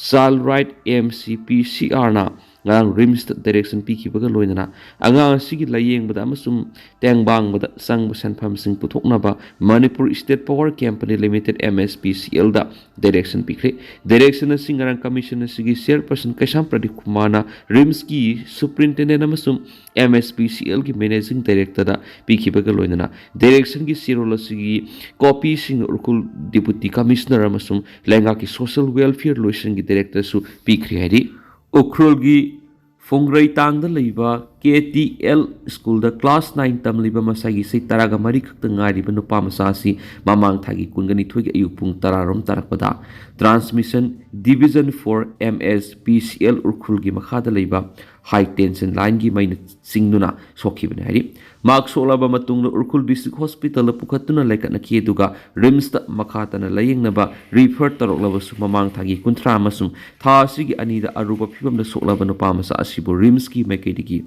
child right, M C P ꯁꯤ ꯑꯥꯔꯅ ꯉꯔꯥꯡ ꯔꯤꯝꯁꯇ ꯗꯥꯏꯔꯦꯛꯁꯟ ꯄꯤꯈꯤꯕꯒ ꯂꯣꯏꯅꯅ ꯑꯉꯥꯡ ꯑꯁꯤꯒꯤ ꯂꯥꯌꯦꯡꯕꯗ ꯑꯃꯁꯨꯡ ꯇꯦꯡꯕꯥꯡꯕꯗ ꯆꯪꯕ ꯁꯦꯟꯐꯝꯁꯤꯡ ꯄꯨꯊꯣꯛꯅꯕ Manipur state power company limited, M S P ꯁꯤ ꯑꯦꯜꯗ ꯗꯥꯏꯔꯦꯛꯁꯟ ꯄꯤꯈ꯭ꯔꯦ꯫ ꯗꯥꯏꯔꯦꯛꯁꯟ ꯑꯁꯤ ꯉꯔꯥꯡ ꯀꯃꯤꯁꯟ ꯑꯁꯤꯒꯤ ꯆꯤꯌꯔꯄꯔꯁꯟ ꯀꯩꯁꯥꯝ ꯄ꯭ꯔꯗꯤꯞ ꯀꯨꯃꯥꯔꯅ ꯔꯤꯝꯁꯀꯤ ꯁꯨꯄꯔꯤꯟꯇꯦꯟꯗꯦꯟ ꯑꯃꯁꯨꯡ ꯑꯦꯝ ꯑꯦꯁ ꯄꯤ ꯁꯤ ꯑꯦꯜꯒꯤ ꯃꯦꯅꯦꯖꯤꯡ ꯗꯥꯏꯔꯦꯛꯇꯔꯗ ꯄꯤꯈꯤꯕꯒ ꯂꯣꯏꯅꯅ ꯗꯥꯏꯔꯦꯛꯁꯟꯒꯤ ꯆꯦꯔꯣꯜ ꯑꯁꯤꯒꯤ ꯀꯣꯄꯤꯁꯤꯡ ꯎꯈ꯭ꯔꯨꯜ ꯗꯤꯄꯨꯇꯤ ꯀꯃꯤꯁꯅꯔ ꯑꯃꯁꯨꯡ ꯂꯩꯉꯥꯛꯀꯤ ꯁꯣꯁꯤꯌꯦꯜ ꯋꯦꯜꯐꯤꯌꯔ ꯂꯣꯏꯁꯪꯒꯤ ꯗꯥꯏꯔꯦꯛꯇꯔꯁꯨ ꯄꯤꯈ꯭ꯔꯦ ꯍꯥꯏꯔꯤ꯫ ꯎꯈ꯭ꯔꯨꯜꯒꯤ ꯐꯣꯡꯔꯩ ꯇꯥꯡꯗ ꯂꯩꯕ ꯀꯦ ꯇꯤ ꯑꯦꯜ ꯁ꯭ꯀꯨꯜꯗ ꯀ꯭ꯂꯥꯁ ꯅꯥꯏꯟ ꯇꯝꯂꯤꯕ ꯃꯁꯥꯒꯤ ꯆꯍꯤ ꯇꯔꯥꯒ ꯃꯔꯤ ꯈꯛꯇ ꯉꯥꯏꯔꯤꯕ ꯅꯨꯄꯥ ꯃꯆꯥ ꯑꯁꯤ ꯃꯃꯥꯡ ꯊꯥꯒꯤ ꯀꯨꯟꯒ ꯅꯤꯊꯣꯏꯒꯤ ꯑꯌꯨꯛ ꯄꯨꯡ ꯇꯔꯥꯔꯣꯝ ꯇꯥꯔꯛꯄꯗ transmission division for M S P C L ꯎꯔꯈꯨꯜꯒꯤ ꯃꯈꯥꯗ ꯂꯩꯕ ꯍꯥꯏ ꯇꯦꯟꯁꯟ ꯂꯥꯏꯟꯒꯤ ꯃꯩꯅ ꯆꯤꯡꯗꯨꯅ ꯁꯣꯛꯈꯤꯕꯅꯤ ꯍꯥꯏꯔꯤ꯫ ꯃꯍꯥꯛ ꯁꯣꯛꯂꯕ ꯃꯇꯨꯡꯗ ꯎꯔꯈꯨꯜ ꯗꯤꯁꯇ꯭ꯔꯤꯛ ꯍꯣꯁꯄꯤꯇꯥꯜꯗ ꯄꯨꯈꯠꯇꯨꯅ ꯂꯩꯈꯠꯅꯈꯤ, ꯑꯗꯨꯒ ꯔꯤꯝꯁꯇ ꯃꯈꯥ ꯇꯥꯅ ꯂꯥꯌꯦꯡꯅꯕ ꯔꯤꯐꯔ ꯇꯧꯔꯛꯂꯕꯁꯨ ꯃꯃꯥꯡ ꯊꯥꯒꯤ ꯀꯨꯟꯊ꯭ꯔꯥ ꯑꯃꯁꯨꯡ ꯊꯥ ꯑꯁꯤꯒꯤ ꯑꯅꯤꯗ ꯑꯔꯨꯕ ꯐꯤꯕꯝꯗ ꯁꯣꯛꯂꯕ ꯅꯨꯄꯥ ꯃꯆꯥ ꯑꯁꯤꯕꯨ ꯔꯤꯝꯁꯀꯤ ꯃꯥꯏꯀꯩꯗꯒꯤ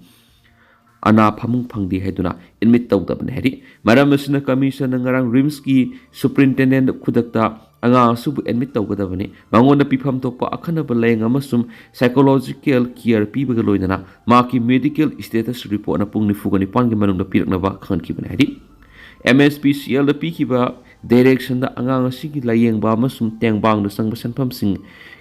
ꯑꯅꯥ ꯐꯃꯨꯡ ꯐꯪꯗꯦ ꯍꯥꯏꯗꯨꯅ ꯑꯦꯗꯃꯤꯠ ꯇꯧꯗꯕꯅꯤ ꯍꯥꯏꯔꯤ꯫ ꯃꯔꯝ ꯑꯁꯤꯅ ꯀꯃꯤꯁꯟꯅ ꯉꯔꯥꯡ ꯔꯤꯝꯁꯀꯤ ꯁꯨꯄ꯭ꯔꯤꯟꯇꯦꯟꯗꯦꯟꯠ ꯈꯨꯗꯛꯇ ꯑꯉꯥꯡ ꯑꯁꯤꯕꯨ ꯑꯦꯗꯃꯤꯠ ꯇꯧꯒꯗꯕꯅꯤ, ꯃꯉꯣꯟꯗ ꯄꯤꯐꯝ ꯊꯣꯛꯄ ꯑꯈꯟꯅꯕ ꯂꯥꯌꯦꯡ ꯑꯃꯁꯨꯡ ꯁꯥꯏꯀꯣꯂꯣꯖꯤꯀꯦꯜ ꯀꯤꯌꯔ ꯄꯤꯕꯒ ꯂꯣꯏꯅꯅ ꯃꯍꯥꯛꯀꯤ ꯃꯦꯗꯤꯀꯦꯜ ꯁ꯭ꯇꯦꯇꯁ ꯔꯤꯄꯣꯔꯠꯅ ꯄꯨꯡ ꯅꯤꯐꯨꯒ ꯅꯤꯄꯥꯟꯒꯤ ꯃꯅꯨꯡꯗ ꯄꯤꯔꯛꯅꯕ ꯈꯪꯍꯟꯈꯤꯕꯅꯤ ꯍꯥꯏꯔꯤ꯫ ꯑꯦꯝ ꯑꯦꯁ ꯄꯤ ꯁꯤ ꯑꯦꯜꯗ ꯄꯤꯈꯤꯕ ꯗꯥꯏꯔꯦꯛꯁꯟꯗ ꯑꯉꯥꯡ ꯑꯁꯤꯒꯤ ꯂꯥꯌꯦꯡꯕ ꯑꯃꯁꯨꯡ ꯇꯦꯡꯕꯥꯡꯗ ꯆꯪꯕ ꯁꯦꯟꯐꯝꯁꯤꯡ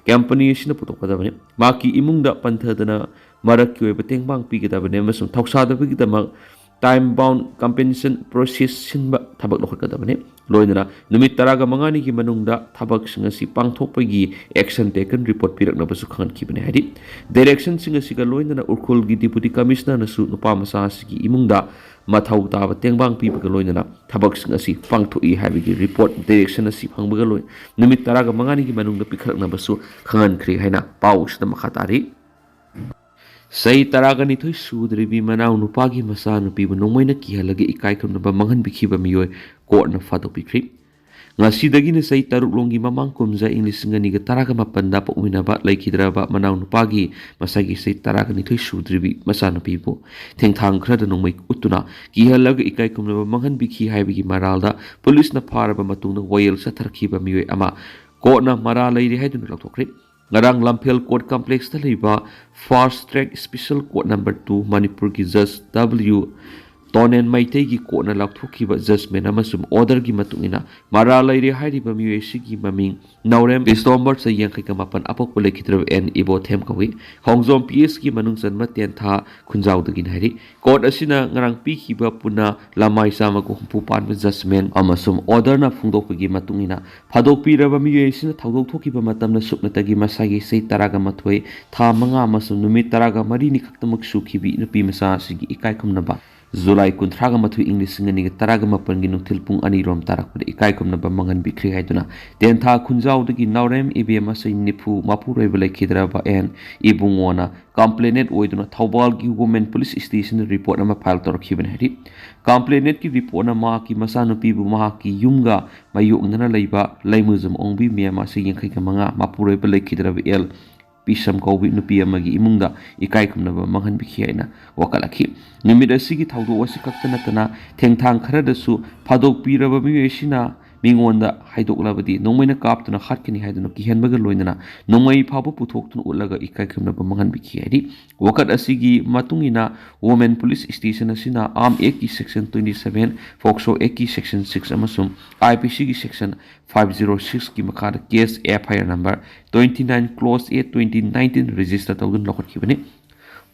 ꯀꯝꯄꯅꯤ ꯑꯁꯤꯅ ꯄꯨꯊꯣꯛꯀꯗꯕꯅꯤ꯫ ꯃꯍꯥꯛꯀꯤ ꯏꯃꯨꯡꯗ ꯄꯟꯊꯗꯅ ꯃꯔꯛꯀꯤ ꯑꯣꯏꯕ ꯇꯦꯡꯕꯥꯡ ꯄꯤꯒꯗꯕꯅꯤ ꯑꯃꯁꯨꯡ ꯊꯧꯁꯥꯗꯕꯒꯤꯗꯃꯛ ꯇꯥꯏꯝ ꯕꯥꯎꯟ ꯀꯝꯄꯦꯟꯁꯦꯁꯟ ꯄ꯭ꯔꯣꯁꯦꯁ ꯁꯤꯟꯕ ꯊꯕꯛ ꯂꯧꯈꯠꯀꯗꯕꯅꯤ꯫ ꯂꯣꯏꯅꯅ ꯅꯨꯃꯤꯠ ꯇꯔꯥꯒ ꯃꯉꯥꯅꯤꯒꯤ ꯃꯅꯨꯡꯗ ꯊꯕꯛꯁꯤꯡ ꯑꯁꯤ ꯄꯥꯡꯊꯣꯛꯄꯒꯤ ꯑꯦꯛꯁꯟ ꯇꯦꯀꯟ ꯔꯤꯄꯣꯔꯠ ꯄꯤꯔꯛꯅꯕꯁꯨ ꯈꯪꯍꯟꯈꯤꯕꯅꯤ ꯍꯥꯏꯔꯤ꯫ ꯗꯥꯏꯔꯦꯛꯁꯟꯁꯤꯡ ꯑꯁꯤꯒ ꯂꯣꯏꯅꯅ ꯎꯔꯈꯨꯜꯒꯤ ꯗꯤꯄꯨꯇꯤ ꯀꯃꯤꯁꯅꯔꯅꯁꯨ ꯅꯨꯄꯥ ꯃꯆꯥ ꯑꯁꯤꯒꯤ ꯏꯃꯨꯡꯗ ꯃꯊꯧ ꯇꯥꯕ ꯇꯦꯡꯕꯥꯡ ꯄꯤꯕꯒ ꯂꯣꯏꯅꯅ ꯊꯕꯛꯁꯤꯡ ꯑꯁꯤ ꯄꯥꯡꯊꯣꯛꯏ ꯍꯥꯏꯕꯒꯤ ꯔꯤꯄꯣꯔꯠ ꯗꯥꯏꯔꯦꯛꯁꯟ ꯑꯁꯤ ꯐꯪꯕꯒ ꯂꯣꯏ ꯅꯨꯃꯤꯠ ꯇꯔꯥꯒ ꯃꯉꯥꯅꯤꯒꯤ ꯃꯅꯨꯡꯗ ꯄꯤꯈꯠꯂꯛꯅꯕꯁꯨ ꯈꯪꯍꯟꯈ꯭ꯔꯦ ꯍꯥꯏꯅ ꯄꯥꯎ ꯑꯁꯤꯗ ꯃꯈꯥ ꯇꯥꯔꯤ꯫ ꯆꯍꯤ ꯇꯔꯥꯒ ꯅꯤꯊꯣꯏ ꯁꯨꯗ꯭ꯔꯤꯕꯤ ꯃꯅꯥꯎ ꯅꯨꯄꯥꯒꯤ ꯃꯆꯥꯅꯨꯄꯤꯕꯨ ꯅꯣꯡꯃꯩꯅ ꯀꯤꯍꯜꯂꯒ ꯏꯀꯥꯏ ꯈꯨꯝꯅꯕ ꯃꯥꯡꯍꯟꯕꯤꯈꯤꯕ ꯃꯤꯑꯣꯏ ꯀꯣꯔꯠꯅ ꯐꯥꯗꯣꯛꯄꯤꯈ꯭ꯔꯤ꯫ ꯉꯁꯤꯗꯒꯤꯅ ꯆꯍꯤ ꯇꯔꯨꯛ ꯂꯣꯝꯒꯤ ꯃꯃꯥꯡ ꯀꯨꯝꯖꯥ ꯏꯪ ꯂꯤꯁꯤꯡ ꯑꯅꯤꯒ ꯇꯔꯥꯒ ꯃꯥꯄꯟꯗ ꯄꯣꯛꯃꯤꯟꯅꯕ ꯂꯩꯈꯤꯗ꯭ꯔꯕ ꯃꯅꯥꯎ ꯅꯨꯄꯥꯒꯤ ꯃꯁꯥꯒꯤ ꯆꯍꯤ ꯇꯔꯥꯒ ꯅꯤꯊꯣꯏ ꯁꯨꯗ꯭ꯔꯤꯕꯤ ꯃꯆꯥꯅꯨꯄꯤꯕꯨ ꯊꯦꯡꯊꯥꯡ ꯈꯔꯗ ꯅꯣꯡꯃꯩ ꯎꯠꯇꯨꯅ ꯀꯤꯍꯜꯂꯒ ꯏꯀꯥꯏ ꯈꯨꯝꯅꯕ ꯃꯥꯡꯍꯟꯕꯤꯈꯤ ꯍꯥꯏꯕꯒꯤ ꯃꯔꯥꯜꯗ ꯄꯨꯂꯤꯁꯅ ꯐꯥꯔꯕ ꯃꯇꯨꯡꯗ ꯋꯥꯌꯦꯜ ꯆꯠꯊꯔꯛꯈꯤꯕ ꯃꯤꯑꯣꯏ ꯑꯃ ꯀꯣꯔꯠꯅ ꯃꯔꯥꯜ ꯂꯩꯔꯦ ꯍꯥꯏꯗꯨꯅ ꯂꯧꯊꯣꯛꯈ꯭ꯔꯦ꯫ ꯉꯔꯥꯡ ꯂꯝꯐꯦꯜ ꯀꯣꯔꯠ ꯀꯝꯄ꯭ꯂꯦꯛꯁꯇ ꯂꯩꯕ fast track special court number two ꯃꯅꯤꯄꯨꯔꯒꯤ ꯖꯁ ꯗꯕ꯭ꯂꯤꯎ ꯑꯣꯅꯦꯟ ꯃꯩꯇꯩꯒꯤ ꯀꯣꯔꯠꯅ ꯂꯥꯎꯊꯣꯛꯈꯤꯕ ꯖꯖꯃꯦꯟ ꯑꯃꯁꯨꯡ ꯑꯣꯔꯗꯔꯒꯤ ꯃꯇꯨꯡ ꯏꯟꯅ ꯃꯔꯥꯜ ꯂꯩꯔꯦ ꯍꯥꯏꯔꯤꯕ ꯃꯤꯑꯣꯏ ꯑꯁꯤꯒꯤ ꯃꯃꯤꯡ ꯅꯥꯎꯔꯦꯝ ꯏꯁꯇꯣꯝꯕꯔ ꯆꯍꯤ ꯌꯥꯡꯈꯩꯒ ꯃꯥꯄꯟ ꯑꯄꯣꯛꯄ ꯂꯩꯈꯤꯗ꯭ꯔꯕ ꯑꯦꯟ ꯏꯕꯣꯊꯦꯝ ꯀꯧꯏ꯫ ꯈꯣꯡꯖꯣꯝ ꯄꯤ ꯑꯦꯁꯀꯤ ꯃꯅꯨꯡ ꯆꯟꯕ ꯇꯦꯟꯊꯥ ꯈꯨꯟꯖꯥꯎꯗꯒꯤꯅꯤ ꯍꯥꯏꯔꯤ꯫ ꯀꯣꯔꯠ ꯑꯁꯤꯅ ꯉꯔꯥꯡ ꯄꯤꯈꯤꯕ ꯄꯨꯟꯅ ꯂꯃꯥꯏ ꯆꯥꯝꯃꯒ ꯍꯨꯝꯐꯨ ꯄꯥꯟꯕ ꯖꯖꯃꯦꯟ ꯑꯃꯁꯨꯡ ꯑꯣꯔꯗꯔꯅ ꯐꯣꯡꯗꯣꯛꯄꯒꯤ ꯃꯇꯨꯡ ꯏꯟꯅ ꯐꯥꯗꯣꯛꯄꯤꯔꯕ ꯃꯤꯑꯣꯏ ꯑꯁꯤꯅ ꯊꯧꯗꯣꯛ ꯊꯣꯛꯈꯤꯕ ꯃꯇꯝꯗ ꯁꯨꯞꯅꯇꯒꯤ ꯃꯁꯥꯒꯤ ꯆꯍꯤ ꯇꯔꯥꯒ ꯃꯥꯊꯣꯏ, ꯊꯥ ꯃꯉꯥ ꯑꯃꯁꯨꯡ ꯅꯨꯃꯤꯠ ꯇꯔꯥꯒ ꯃꯔꯤꯅꯤ ꯈꯛꯇꯃꯛ ꯁꯨꯈꯤꯕꯤ ꯅꯨꯄꯤ ꯃꯆꯥ ꯑꯁꯤꯒꯤ ꯏꯀꯥꯏ ꯈꯨꯝꯅꯕ ꯖꯨꯂꯥꯏ ꯀꯨꯟꯊ꯭ꯔꯥꯒ ꯃꯥꯊꯣꯏ, ꯏꯪ ꯂꯤꯁꯤꯡ ꯑꯅꯤꯒ ꯇꯔꯥꯒ ꯃꯥꯄꯟꯒꯤ ꯅꯨꯡꯊꯤꯜ ꯄꯨꯡ ꯑꯅꯤꯔꯣꯝ ꯇꯥꯔꯛꯄꯗ ꯏꯀꯥꯏ ꯈꯨꯝꯅꯕ ꯃꯥꯡꯍꯟꯕꯤꯈ꯭ꯔꯦ ꯍꯥꯏꯗꯨꯅ ꯇꯦꯟꯊꯥ ꯈꯨꯟꯖꯥꯎꯗꯒꯤ ꯅꯥꯎꯔꯦꯝ ꯏꯕꯦꯝꯃ ꯆꯍꯤ ꯅꯤꯐꯨ ꯃꯄꯨꯔꯣꯏꯕ ꯂꯩꯈꯤꯗ꯭ꯔꯕ ꯑꯦꯟ ꯏꯕꯨꯡꯉꯣꯅ ꯀꯝꯄ꯭ꯂꯦꯅꯦꯟꯠ ꯑꯣꯏꯗꯨꯅ ꯊꯧꯕꯥꯜꯒꯤ ꯋꯨꯃꯦꯟ ꯄꯨꯂꯤꯁ ꯁ꯭ꯇꯦꯁꯟꯗ ꯔꯤꯄꯣꯔꯠ ꯑꯃ ꯐꯥꯏꯜ ꯇꯧꯔꯛꯈꯤꯕꯅꯤ ꯍꯥꯏꯔꯤ꯫ ꯀꯝꯄ꯭ꯂꯦꯅꯦꯟꯠꯀꯤ ꯔꯤꯄꯣꯔꯠꯅ ꯃꯍꯥꯛꯀꯤ ꯃꯆꯥꯅꯨꯄꯤꯕꯨ ꯃꯍꯥꯛꯀꯤ ꯌꯨꯝꯒ ꯃꯥꯌꯣꯛꯅꯅ ꯂꯩꯕ ꯂꯩꯃꯨꯖꯝ ꯑꯣꯡꯕꯤ ꯃꯦꯝ ꯑꯁꯤ ꯌꯥꯡꯈꯩꯒ ꯃꯉꯥ ꯃꯄꯨꯔꯣꯏꯕ ꯂꯩꯈꯤꯗ꯭ꯔꯕ ꯑꯦꯜ ꯄꯤꯁꯝ ꯀꯧꯕꯤ ꯅꯨꯄꯤ ꯑꯃꯒꯤ ꯏꯃꯨꯡꯗ ꯏꯀꯥꯏ ꯈꯨꯝꯅꯕ ꯃꯥꯡꯍꯟꯕꯤꯈꯤ ꯍꯥꯏꯅ ꯋꯥꯀꯠꯂꯛꯈꯤ꯫ ꯅꯨꯃꯤꯠ ꯑꯁꯤꯒꯤ ꯊꯧꯗꯣꯛ ꯑꯁꯤ ꯈꯛꯇ ꯅꯠꯇꯅ ꯊꯦꯡꯊꯥꯡ ꯈꯔꯗꯁꯨ ꯐꯥꯗꯣꯛꯄꯤꯔꯕ ꯃꯤꯑꯣꯏ ꯑꯁꯤꯅ ꯃꯤꯉꯣꯟꯗ ꯍꯥꯏꯗꯣꯛꯂꯕꯗꯤ ꯅꯣꯡꯃꯩꯅ ꯀꯥꯞꯇꯨꯅ ꯍꯥꯠꯀꯅꯤ ꯍꯥꯏꯗꯨꯅ ꯀꯤꯍꯟꯕꯒ ꯂꯣꯏꯅꯅ ꯅꯣꯡꯃꯩ ꯐꯥꯎꯕ ꯄꯨꯊꯣꯛꯇꯨꯅ ꯎꯠꯂꯒ ꯏꯀꯥꯏ ꯈꯨꯝꯅꯕ ꯃꯥꯡꯍꯟꯕꯤꯈꯤ ꯍꯥꯏꯔꯤ꯫ ꯋꯥꯀꯠ ꯑꯁꯤꯒꯤ ꯃꯇꯨꯡ ꯏꯟꯅ ꯋꯨꯃꯦꯟ ꯄꯨꯂꯤꯁ ꯁ꯭ꯇꯦꯁꯟ ꯑꯁꯤꯅ ꯑꯥꯔꯝ ꯑꯦꯛꯀꯤ ꯁꯦꯛꯁꯟ ꯇ꯭ꯋꯦꯟꯇꯤ ꯁꯚꯦꯟ, ꯐꯣꯛꯁꯣ ꯑꯦꯛꯀꯤ ꯁꯦꯛꯁꯟ ꯁꯤꯛꯁ ꯑꯃꯁꯨꯡ ꯑꯥꯏ ꯄꯤ ꯁꯤꯒꯤ ꯁꯦꯛꯁꯟ ꯐꯥꯏꯚ ꯖꯤꯔꯣ ꯁꯤꯛꯁꯀꯤ ꯃꯈꯥꯗ case F I R number twenty nine close A twenty nineteen register ꯇꯧꯗꯨꯅ ꯂꯧꯈꯠꯈꯤꯕꯅꯤ꯫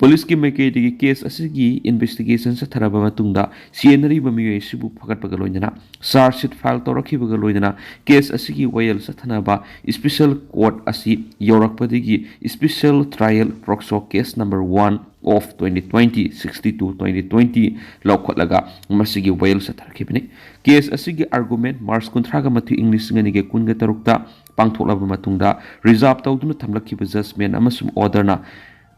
ꯄꯨꯂꯤꯁꯀꯤ ꯃꯥꯏꯀꯩꯗꯒꯤ ꯀꯦꯁ ꯑꯁꯤꯒꯤ ꯏꯟꯚꯦꯁꯇꯤꯒꯦꯁꯟ ꯆꯠꯊꯔꯕ ꯃꯇꯨꯡꯗ ꯆꯦꯟꯅꯔꯤꯕ ꯃꯤꯑꯣꯏ ꯑꯁꯤꯕꯨ ꯐꯒꯠꯄꯒ ꯂꯣꯏꯅꯅ ꯆꯥꯔꯖ ꯁꯤꯠ ꯐꯥꯏꯜ ꯇꯧꯔꯛꯈꯤꯕꯒ ꯂꯣꯏꯅꯅ ꯀꯦꯁ ꯑꯁꯤꯒꯤ ꯋꯥꯌꯦꯜ ꯆꯠꯊꯅꯕ ꯁ꯭ꯄꯤꯁꯦꯜ ꯀꯣꯔꯠ ꯑꯁꯤ ꯌꯧꯔꯛꯄꯗꯒꯤ special trial POCSO case number one of twenty twenty sixty two twenty twenty ꯂꯧꯈꯠꯂꯒ ꯃꯁꯤꯒꯤ ꯋꯥꯌꯦꯜ ꯆꯠꯊꯔꯛꯈꯤꯕꯅꯤ꯫ ꯀꯦꯁ ꯑꯁꯤꯒꯤ ꯑꯥꯔꯒꯨꯃꯦꯟ ꯃꯥꯔꯆ ꯀꯨꯟꯊ꯭ꯔꯥꯒ ꯃꯥꯊꯣꯏ, ꯏꯪ ꯂꯤꯁꯤꯡ ꯑꯅꯤꯒ ꯀꯨꯟꯒ ꯇꯔꯨꯛꯇ ꯄꯥꯡꯊꯣꯛꯂꯕ ꯃꯇꯨꯡꯗ ꯔꯤꯖꯥꯔꯚ ꯇꯧꯗꯨꯅ ꯊꯝꯂꯛꯈꯤꯕ ꯖꯖꯃꯦꯟ ꯑꯃꯁꯨꯡ ꯑꯣꯔꯗꯔꯅ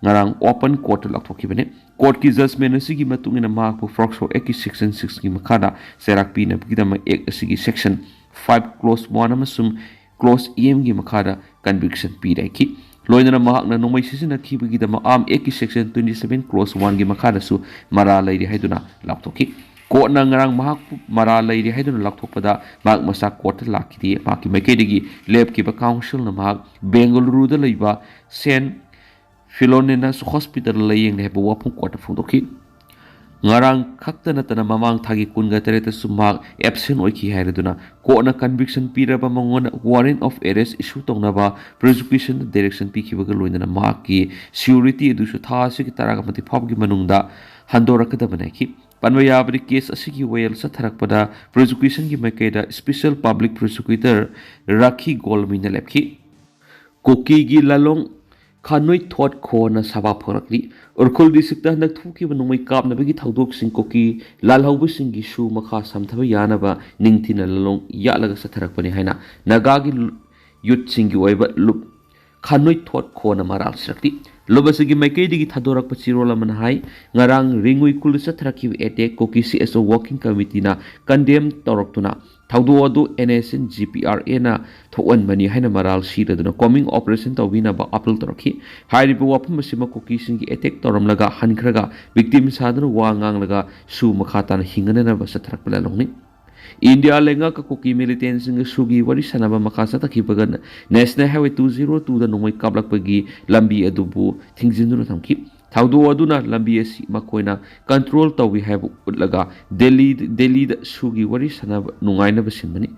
ꯉꯔꯥꯡ ꯑꯣꯄꯟ ꯀꯣꯔꯠꯇ ꯂꯥꯎꯊꯣꯛꯈꯤꯕꯅꯤ꯫ ꯀꯣꯔꯠꯀꯤ ꯖꯖꯃꯦꯟ ꯑꯁꯤꯒꯤ ꯃꯇꯨꯡ ꯏꯟꯅ ꯃꯍꯥꯛꯄꯨ ꯐꯣꯛꯁꯣ ꯑꯦꯛꯀꯤ ꯁꯦꯛꯁꯟ ꯁꯤꯛꯁꯀꯤ ꯃꯈꯥꯗ ꯆꯩꯔꯥꯛ ꯄꯤꯅꯕꯒꯤꯗꯃꯛ ꯑꯦꯛ ꯑꯁꯤꯒꯤ ꯁꯦꯛꯁꯟ ꯐꯥꯏꯚ ꯀ꯭ꯂꯣꯖ ꯋꯥꯟ ꯑꯃꯁꯨꯡ ꯀ꯭ꯂꯣꯖ ꯏ ꯑꯦꯝꯒꯤ ꯃꯈꯥꯗ ꯀꯟꯚꯤꯛꯁꯟ ꯄꯤꯔꯦ ꯍꯥꯏꯈꯤ꯫ ꯂꯣꯏꯅꯅ ꯃꯍꯥꯛꯅ ꯅꯣꯡꯃꯩ ꯁꯤꯖꯤꯟꯅꯈꯤꯕꯒꯤꯗꯃꯛ ꯑꯥꯔꯝ ꯑꯦꯛꯀꯤ ꯁꯦꯛꯁꯟ ꯇ꯭ꯋꯦꯟꯇꯤ ꯁꯚꯦꯟ ꯀ꯭ꯂꯣꯖ ꯋꯥꯟꯒꯤ ꯃꯈꯥꯗꯁꯨ ꯃꯔꯥꯜ ꯂꯩꯔꯤ ꯍꯥꯏꯗꯨꯅ ꯂꯥꯎꯊꯣꯛꯈꯤ꯫ ꯀꯣꯔꯠꯅ ꯉꯔꯥꯡ ꯃꯍꯥꯛꯄꯨ ꯃꯔꯥꯜ ꯂꯩꯔꯤ ꯍꯥꯏꯗꯨꯅ ꯂꯥꯎꯊꯣꯛꯄꯗ ꯃꯍꯥꯛ ꯃꯁꯥ ꯀꯣꯔꯠꯇ ꯂꯥꯛꯈꯤꯗꯦ꯫ ꯃꯍꯥꯛꯀꯤ ꯃꯥꯏꯀꯩꯗꯒꯤ ꯂꯦꯞꯈꯤꯕ ꯀꯥꯎꯟꯁꯤꯜꯅ ꯃꯍꯥꯛ ꯕꯦꯡꯒꯂꯨꯔꯨꯗ ꯂꯩꯕ ꯁꯦꯟ ꯐꯤꯂꯣꯅꯦꯅꯁ ꯍꯣꯁꯄꯤꯇꯥꯜꯗ ꯂꯥꯌꯦꯡꯂꯦ ꯍꯥꯏꯕ ꯋꯥꯐꯝ ꯀꯣꯔꯠꯇ ꯐꯣꯡꯗꯣꯛꯈꯤ꯫ ꯉꯔꯥꯡ ꯈꯛꯇ ꯅꯠꯇꯅ ꯃꯃꯥꯡ ꯊꯥꯒꯤ ꯀꯨꯟꯒ ꯇꯔꯦꯠꯇꯁꯨ ꯃꯍꯥꯛ ꯑꯦꯕꯁꯦꯟ ꯑꯣꯏꯈꯤ ꯍꯥꯏꯔꯗꯨꯅ ꯀꯣꯔꯠꯅ ꯀꯟꯚꯤꯛꯁꯟ ꯄꯤꯔꯕ ꯃꯉꯣꯟꯗ ꯋꯥꯔꯦꯟ ꯑꯣꯐ ꯑꯦꯔꯦꯁ ꯏꯁꯨ ꯇꯧꯅꯕ ꯄ꯭ꯔꯣꯁꯤꯀ꯭ꯌꯨꯁꯟꯗ ꯗꯥꯏꯔꯦꯛꯁꯟ ꯄꯤꯈꯤꯕꯒ ꯂꯣꯏꯅꯅ ꯃꯍꯥꯛꯀꯤ ꯁꯤꯌꯨꯔꯤꯇꯤ ꯑꯗꯨꯁꯨ ꯊꯥ ꯑꯁꯤꯒꯤ ꯇꯔꯥꯃꯥꯊꯣꯏ ꯐꯥꯎꯕꯒꯤ ꯃꯅꯨꯡꯗ ꯍꯟꯗꯣꯔꯛꯀꯗꯕꯅꯤ ꯍꯥꯏꯈꯤ꯫ ꯄꯟꯕ ꯌꯥꯕꯗꯤ, ꯀꯦꯁ ꯑꯁꯤꯒꯤ ꯋꯥꯌꯦꯜ ꯆꯠꯊꯔꯛꯄꯗ ꯄ꯭ꯔꯣꯁꯤꯀ꯭ꯌꯨꯁꯟꯒꯤ ꯃꯥꯏꯀꯩꯗ ꯁ꯭ꯄꯦꯁꯦꯜ ꯄꯕ꯭ꯂꯤꯛ ꯄ꯭ꯔꯣꯁꯤꯀ꯭ꯌꯨꯇꯔ ꯔꯥꯈꯤ ꯒꯣꯜꯃꯤꯅ ꯂꯦꯞꯈꯤ꯫ ꯀꯨꯀꯤꯒꯤ ꯂꯥꯂꯣꯡ ꯈꯥꯅꯣꯏ ꯊꯣꯠ ꯈꯣꯅ ꯁꯥꯕꯥ ꯐꯣꯡꯂꯛꯂꯤ꯫ ꯎꯈ꯭ꯔꯨꯜ ꯗꯤꯁꯇ꯭ꯔꯤꯛꯇ ꯍꯟꯗꯛ ꯊꯣꯛꯈꯤꯕ ꯅꯣꯡꯃꯩ ꯀꯥꯞꯅꯕꯒꯤ ꯊꯧꯗꯣꯛꯁꯤꯡ ꯀꯨꯀꯤ ꯂꯥꯜꯍꯧꯕꯁꯤꯡꯒꯤ ꯁꯨ ꯃꯈꯥ ꯁꯝꯊꯕ ꯌꯥꯅꯕ ꯅꯤꯡꯊꯤꯅ ꯂꯥꯂꯣꯡ ꯌꯥꯠꯂꯒ ꯆꯠꯊꯔꯛꯄꯅꯤ ꯍꯥꯏꯅ ꯅꯥꯒꯥꯒꯤ ꯂꯨ-, ꯌꯨꯠꯁꯤꯡꯒꯤ ꯑꯣꯏꯕ ꯂꯨꯞ ꯈꯥꯅꯣꯏ ꯊꯣꯠ ꯈꯣꯅ ꯃꯔꯥꯜ ꯁꯤꯔꯛꯂꯤ꯫ ꯂꯨꯞ ꯑꯁꯤꯒꯤ ꯃꯥꯏꯀꯩꯗꯒꯤ ꯊꯥꯗꯣꯔꯛꯄ ꯆꯦꯔꯣꯜ ꯑꯃꯅ ꯍꯥꯏ, ꯉꯔꯥꯡ ꯔꯤꯡꯎꯏ ꯈꯨꯜꯗ ꯆꯠꯊꯔꯛꯈꯤꯕ ꯑꯦꯇꯦꯛ ꯀꯨꯀꯤ ꯁꯤ ꯑꯦꯁ ꯑꯣ ꯋꯥꯔꯀꯤꯡ ꯀꯃꯤꯇꯤꯅ ꯀꯟꯗꯦꯝ ꯇꯧꯔꯛꯇꯨꯅ ꯊꯧꯗꯣꯛ ꯑꯗꯨ N S N G P R ꯑꯦꯅ ꯊꯣꯛꯍꯟꯕꯅꯤ ꯍꯥꯏꯅ ꯃꯔꯥꯜ ꯁꯤꯔꯗꯨꯅ ꯀꯣꯃꯤꯡ ꯑꯣꯄꯔꯦꯁꯟ ꯇꯧꯕꯤꯅꯕ ꯑꯥꯄꯤꯜ ꯇꯧꯔꯛꯈꯤ꯫ ꯍꯥꯏꯔꯤꯕ ꯋꯥꯐꯝ ꯑꯁꯤꯃꯛ ꯀꯨꯀꯤꯁꯤꯡꯒꯤ ꯑꯦꯇꯦꯛ ꯇꯧꯔꯝꯂꯒ ꯍꯟꯈ꯭ꯔꯒ ꯚꯤꯛꯇꯤꯝ ꯁꯥꯗꯨꯅ ꯋꯥ ꯉꯥꯡꯂꯒ ꯁꯨ ꯃꯈꯥ ꯇꯥꯅ ꯍꯤꯡꯒꯅꯅꯕ ꯆꯠꯊꯔꯛꯄ ꯂꯥꯂꯣꯡꯅꯤ꯫ ꯏꯟꯗꯤꯌꯥ ꯂꯩꯉꯥꯛꯀ ꯀꯨꯀꯤ ꯃꯤꯂꯤꯇꯦꯟꯁꯤꯡꯒ ꯁꯨꯒꯤ ꯋꯥꯔꯤ ꯁꯥꯟꯅꯕ ꯃꯈꯥ ꯆꯠꯊꯈꯤꯕꯒ ꯅꯦꯁꯅꯦꯜ ꯍꯥꯏꯋꯦ ꯇꯨ ꯖꯤꯔꯣ ꯇꯨꯗ ꯅꯣꯡꯃꯩ ꯀꯥꯞꯂꯛꯄꯒꯤ ꯂꯝꯕꯤ ꯑꯗꯨꯕꯨ ꯊꯤꯡꯖꯤꯟꯗꯨꯅ ꯊꯝꯈꯤ꯫ ꯊꯧꯗꯣꯛ ꯑꯗꯨꯅ ꯂꯝꯕꯤ ꯑꯁꯤ ꯃꯈꯣꯏꯅ ꯀꯟꯇ꯭ꯔꯣꯜ ꯇꯧꯏ ꯍꯥꯏꯕ ꯎꯠꯂꯒ ꯗꯦꯜꯂꯤ, ꯗꯦꯜꯂꯤꯗ ꯁꯨꯒꯤ ꯋꯥꯔꯤ ꯁꯥꯟꯅꯕ ꯅꯨꯡꯉꯥꯏꯅꯕ ꯁꯤꯟꯕꯅꯤ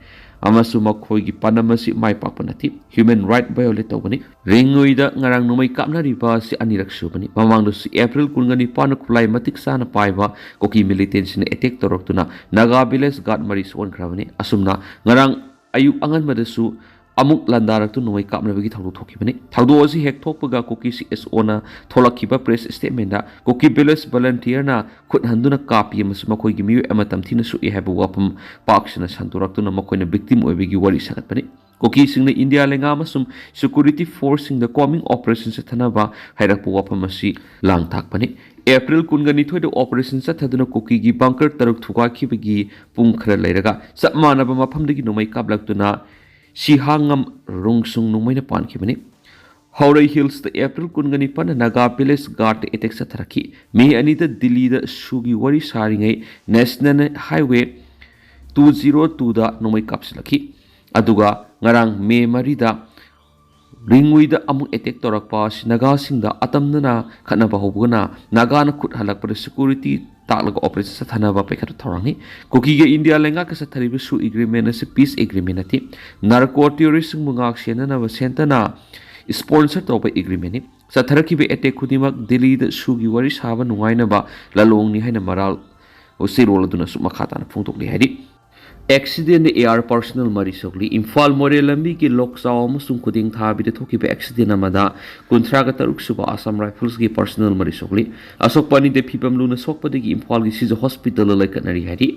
ꯑꯃꯁꯨꯡ ꯃꯈꯣꯏꯒꯤ ꯄꯥꯟꯗꯝ ꯑꯁꯤ ꯃꯥꯏ ꯄꯥꯛꯄ ꯅꯠꯇꯦ, ꯍ꯭ꯌꯨꯃꯦꯟ ꯔꯥꯏꯠ ꯚꯥꯏꯑꯣꯂꯦꯠ ꯇꯧꯕꯅꯤ꯫ ꯔꯤꯡꯎꯏꯗ ꯉꯔꯥꯡ ꯅꯣꯡꯃꯩ ꯀꯥꯞꯅꯔꯤꯕ ꯑꯁꯤ ꯑꯅꯤꯔꯛ ꯁꯨꯕꯅꯤ꯫ ꯃꯃꯥꯡꯗꯁꯨ ꯑꯦꯄ꯭ꯔꯤꯜ ꯀꯨꯟꯒ ꯅꯤꯄꯥꯟꯗ ꯈꯨꯠꯂꯥꯏ ꯃꯇꯤꯛ ꯆꯥꯅ ꯄꯥꯏꯕ ꯀꯨꯀꯤ ꯃꯤꯂꯤꯇꯦꯟꯁꯤꯡꯅ ꯑꯦꯇꯦꯛ ꯇꯧꯔꯛꯇꯨꯅ ꯅꯥꯒꯥ ꯚꯤꯂꯦꯖ ꯒꯥꯔꯗ ꯃꯔꯤ ꯁꯣꯛꯍꯟꯈ꯭ꯔꯕꯅꯤ꯫ ꯑꯁꯨꯝꯅ ꯉꯔꯥꯡ ꯑꯌꯨꯛ ꯑꯉꯟꯕꯗꯁꯨ ꯑꯃꯨꯛ ꯂꯥꯟꯗꯥꯔꯛꯇꯨꯅ ꯅꯣꯡꯃꯩ ꯀꯥꯞꯅꯕꯒꯤ ꯊꯧꯗꯣꯛ ꯊꯣꯛꯈꯤꯕꯅꯤ꯫ ꯊꯧꯗꯣꯛ ꯑꯁꯤ ꯍꯦꯛ ꯊꯣꯛꯄꯒ ꯀꯨꯀꯤ ꯁꯤ ꯑꯦꯁ ꯑꯣꯅ ꯊꯣꯛꯂꯛꯈꯤꯕ ꯄ꯭ꯔꯦꯁ ꯁ꯭ꯇꯦꯠꯃꯦꯟꯗ ꯀꯨꯀꯤ ꯚꯤꯂꯦꯖ ꯚꯣꯂꯟꯇꯤꯌꯔꯅ ꯈꯨꯠ ꯍꯟꯗꯨꯅ ꯀꯥꯞꯄꯤ ꯑꯃꯁꯨꯡ ꯃꯈꯣꯏꯒꯤ ꯃꯤꯑꯣꯏ ꯑꯃ ꯇꯝꯊꯤꯅ ꯁꯣꯛꯏ ꯍꯥꯏꯕ ꯋꯥꯐꯝ ꯄꯥꯛ ꯁꯟꯅ ꯁꯟꯗꯣꯔꯛꯇꯨꯅ ꯃꯈꯣꯏꯅ ꯚꯤꯛꯇꯤꯝ ꯑꯣꯏꯕꯒꯤ ꯋꯥꯔꯤ ꯁꯥꯒꯠꯄꯅꯤ꯫ ꯀꯨꯀꯤꯁꯤꯡꯅ ꯏꯟꯗꯤꯌꯥ ꯂꯩꯉꯥꯛ ꯑꯃꯁꯨꯡ ꯁꯦꯀ꯭ꯌꯨꯔꯤꯇꯤ ꯐꯣꯔꯁꯁꯤꯡꯗ ꯀꯣꯃꯤꯡ ꯑꯣꯄꯔꯦꯁꯟ ꯆꯠꯊꯅꯕ ꯍꯥꯏꯔꯛꯄ ꯋꯥꯐꯝ ꯑꯁꯤ ꯂꯥꯡ ꯊꯥꯛꯄꯅꯤ꯫ ꯑꯦꯄ꯭ꯔꯤꯜ ꯀꯨꯟꯒ ꯅꯤꯊꯣꯏꯗ ꯑꯣꯄꯔꯦꯁꯟ ꯆꯠꯊꯗꯨꯅ ꯀꯨꯀꯤꯒꯤ ꯕꯪꯀꯔ ꯇꯔꯨꯛ ꯊꯨꯒꯥꯏꯈꯤꯕꯒꯤ ꯄꯨꯡ ꯈꯔ ꯂꯩꯔꯒ ꯆꯞ ꯃꯥꯟꯅꯕ ꯃꯐꯝꯗꯒꯤ ꯅꯣꯡꯃꯩ ꯀꯥꯞꯂꯛꯇꯨꯅ ꯁꯤꯍꯥꯉꯝ ꯔꯨꯡꯁꯨꯡ ꯅꯣꯡꯃꯩꯅ ꯄꯥꯟꯈꯤꯕꯅꯤ꯫ ꯍꯧꯔꯩ ꯍꯤꯜꯁꯇ ꯑꯦꯄ꯭ꯔꯤꯜ ꯀꯨꯟꯒ ꯅꯤꯄꯥꯟꯗ ꯅꯥꯒꯥ ꯚꯤꯂꯦꯖ ꯒꯥꯔꯗꯇ ꯑꯦꯇꯦꯛ ꯆꯠꯊꯔꯛꯈꯤ꯫ ꯃꯦ ꯑꯅꯤꯗ ꯗꯤꯜꯂꯤꯗ ꯁꯨꯒꯤ ꯋꯥꯔꯤ ꯁꯥꯔꯤꯉꯩ ꯅꯦꯁꯅꯦꯜ ꯍꯥꯏꯋꯦ ꯇꯨ ꯖꯤꯔꯣ ꯇꯨꯗ ꯅꯣꯡꯃꯩ ꯀꯥꯞꯁꯤꯜꯂꯛꯈꯤ꯫ ꯑꯗꯨꯒ ꯉꯔꯥꯡ ꯃꯦ ꯃꯔꯤꯗ ꯔꯤꯡꯎꯏꯗ ꯑꯃꯨꯛ ꯑꯦꯇꯦꯛ ꯇꯧꯔꯛꯄ ꯑꯁꯤ ꯅꯥꯒꯥꯁꯤꯡꯗ ꯑꯇꯝꯅꯅ ꯈꯠꯅꯕ ꯍꯧꯕꯅ ꯅꯥꯒꯥꯅ ꯈꯨꯠ ꯍꯜꯂꯛꯄꯗ ꯁꯦꯀ꯭ꯌꯨꯔꯤꯇꯤ ꯇꯥꯛꯂꯒ ꯑꯣꯄꯔꯦꯁꯟ ꯆꯠꯊꯅꯕ ꯄꯥꯏꯈꯠꯄ ꯊꯧꯔꯥꯡꯅꯤ꯫ ꯀꯨꯀꯤꯒ ꯏꯟꯗꯤꯌꯥ ꯂꯩꯉꯥꯛꯀ ꯆꯠꯊꯔꯤꯕ ꯁꯨ ꯑꯦꯒ꯭ꯔꯤꯃꯦꯟ ꯑꯁꯤ ꯄꯤꯁ ꯑꯦꯒ꯭ꯔꯤꯃꯦꯟ ꯅꯠꯇꯦ, ꯅꯥꯔꯀꯣ ꯇꯦꯔꯣꯔꯤꯁꯁꯤꯡꯕꯨ ꯉꯥꯛ ꯁꯦꯟꯅꯅꯕ ꯁꯦꯟꯇꯔꯅ ꯏꯁꯄꯣꯟꯁꯔ ꯇꯧꯕ ꯑꯦꯒ꯭ꯔꯤꯃꯦꯟꯅꯤ꯫ ꯆꯠꯊꯔꯛꯈꯤꯕ ꯑꯦꯇꯦꯛ ꯈꯨꯗꯤꯡꯃꯛ ꯗꯤꯜꯂꯤꯗ ꯁꯨꯒꯤ ꯋꯥꯔꯤ ꯁꯥꯕ ꯅꯨꯡꯉꯥꯏꯅꯕ ꯂꯥꯂꯣꯡꯅꯤ ꯍꯥꯏꯅ ꯃꯔꯥꯜ ꯆꯦꯔꯣꯜ ꯑꯗꯨꯅꯁꯨ ꯃꯈꯥ ꯇꯥꯅ ꯐꯣꯡꯗꯣꯛꯂꯤ ꯍꯥꯏꯔꯤ꯫ Accident AR personnel ꯃꯔꯤ ꯁꯣꯛꯂꯤ꯫ ꯏꯝꯐꯥꯜ ꯃꯣꯔꯦ ꯂꯝꯕꯤꯒꯤ ꯂꯣꯛꯆꯥꯎ ꯑꯃꯁꯨꯡ ꯈꯨꯗꯦꯡ ꯊꯥꯕꯤꯗ ꯊꯣꯛꯈꯤꯕ ꯑꯦꯛꯁꯤꯗꯦꯟ ꯑꯃꯗ ꯀꯨꯟꯊ꯭ꯔꯥꯒ ꯇꯔꯨꯛ ꯁꯨꯕ ꯑꯁꯥꯝ ꯔꯥꯏꯐꯜꯁꯀꯤ ꯄꯔꯁꯅꯦꯜ ꯃꯔꯤ ꯁꯣꯛꯂꯤ꯫ ꯑꯁꯣꯛꯄ ꯑꯅꯤꯗ ꯐꯤꯕꯝ ꯂꯨꯅ ꯁꯣꯛꯄꯗꯒꯤ ꯏꯝꯐꯥꯜꯒꯤ ꯁꯤꯖ ꯍꯣꯁꯄꯤꯇꯥꯜꯗ ꯂꯩꯈꯠꯅꯔꯤ ꯍꯥꯏꯔꯤ꯫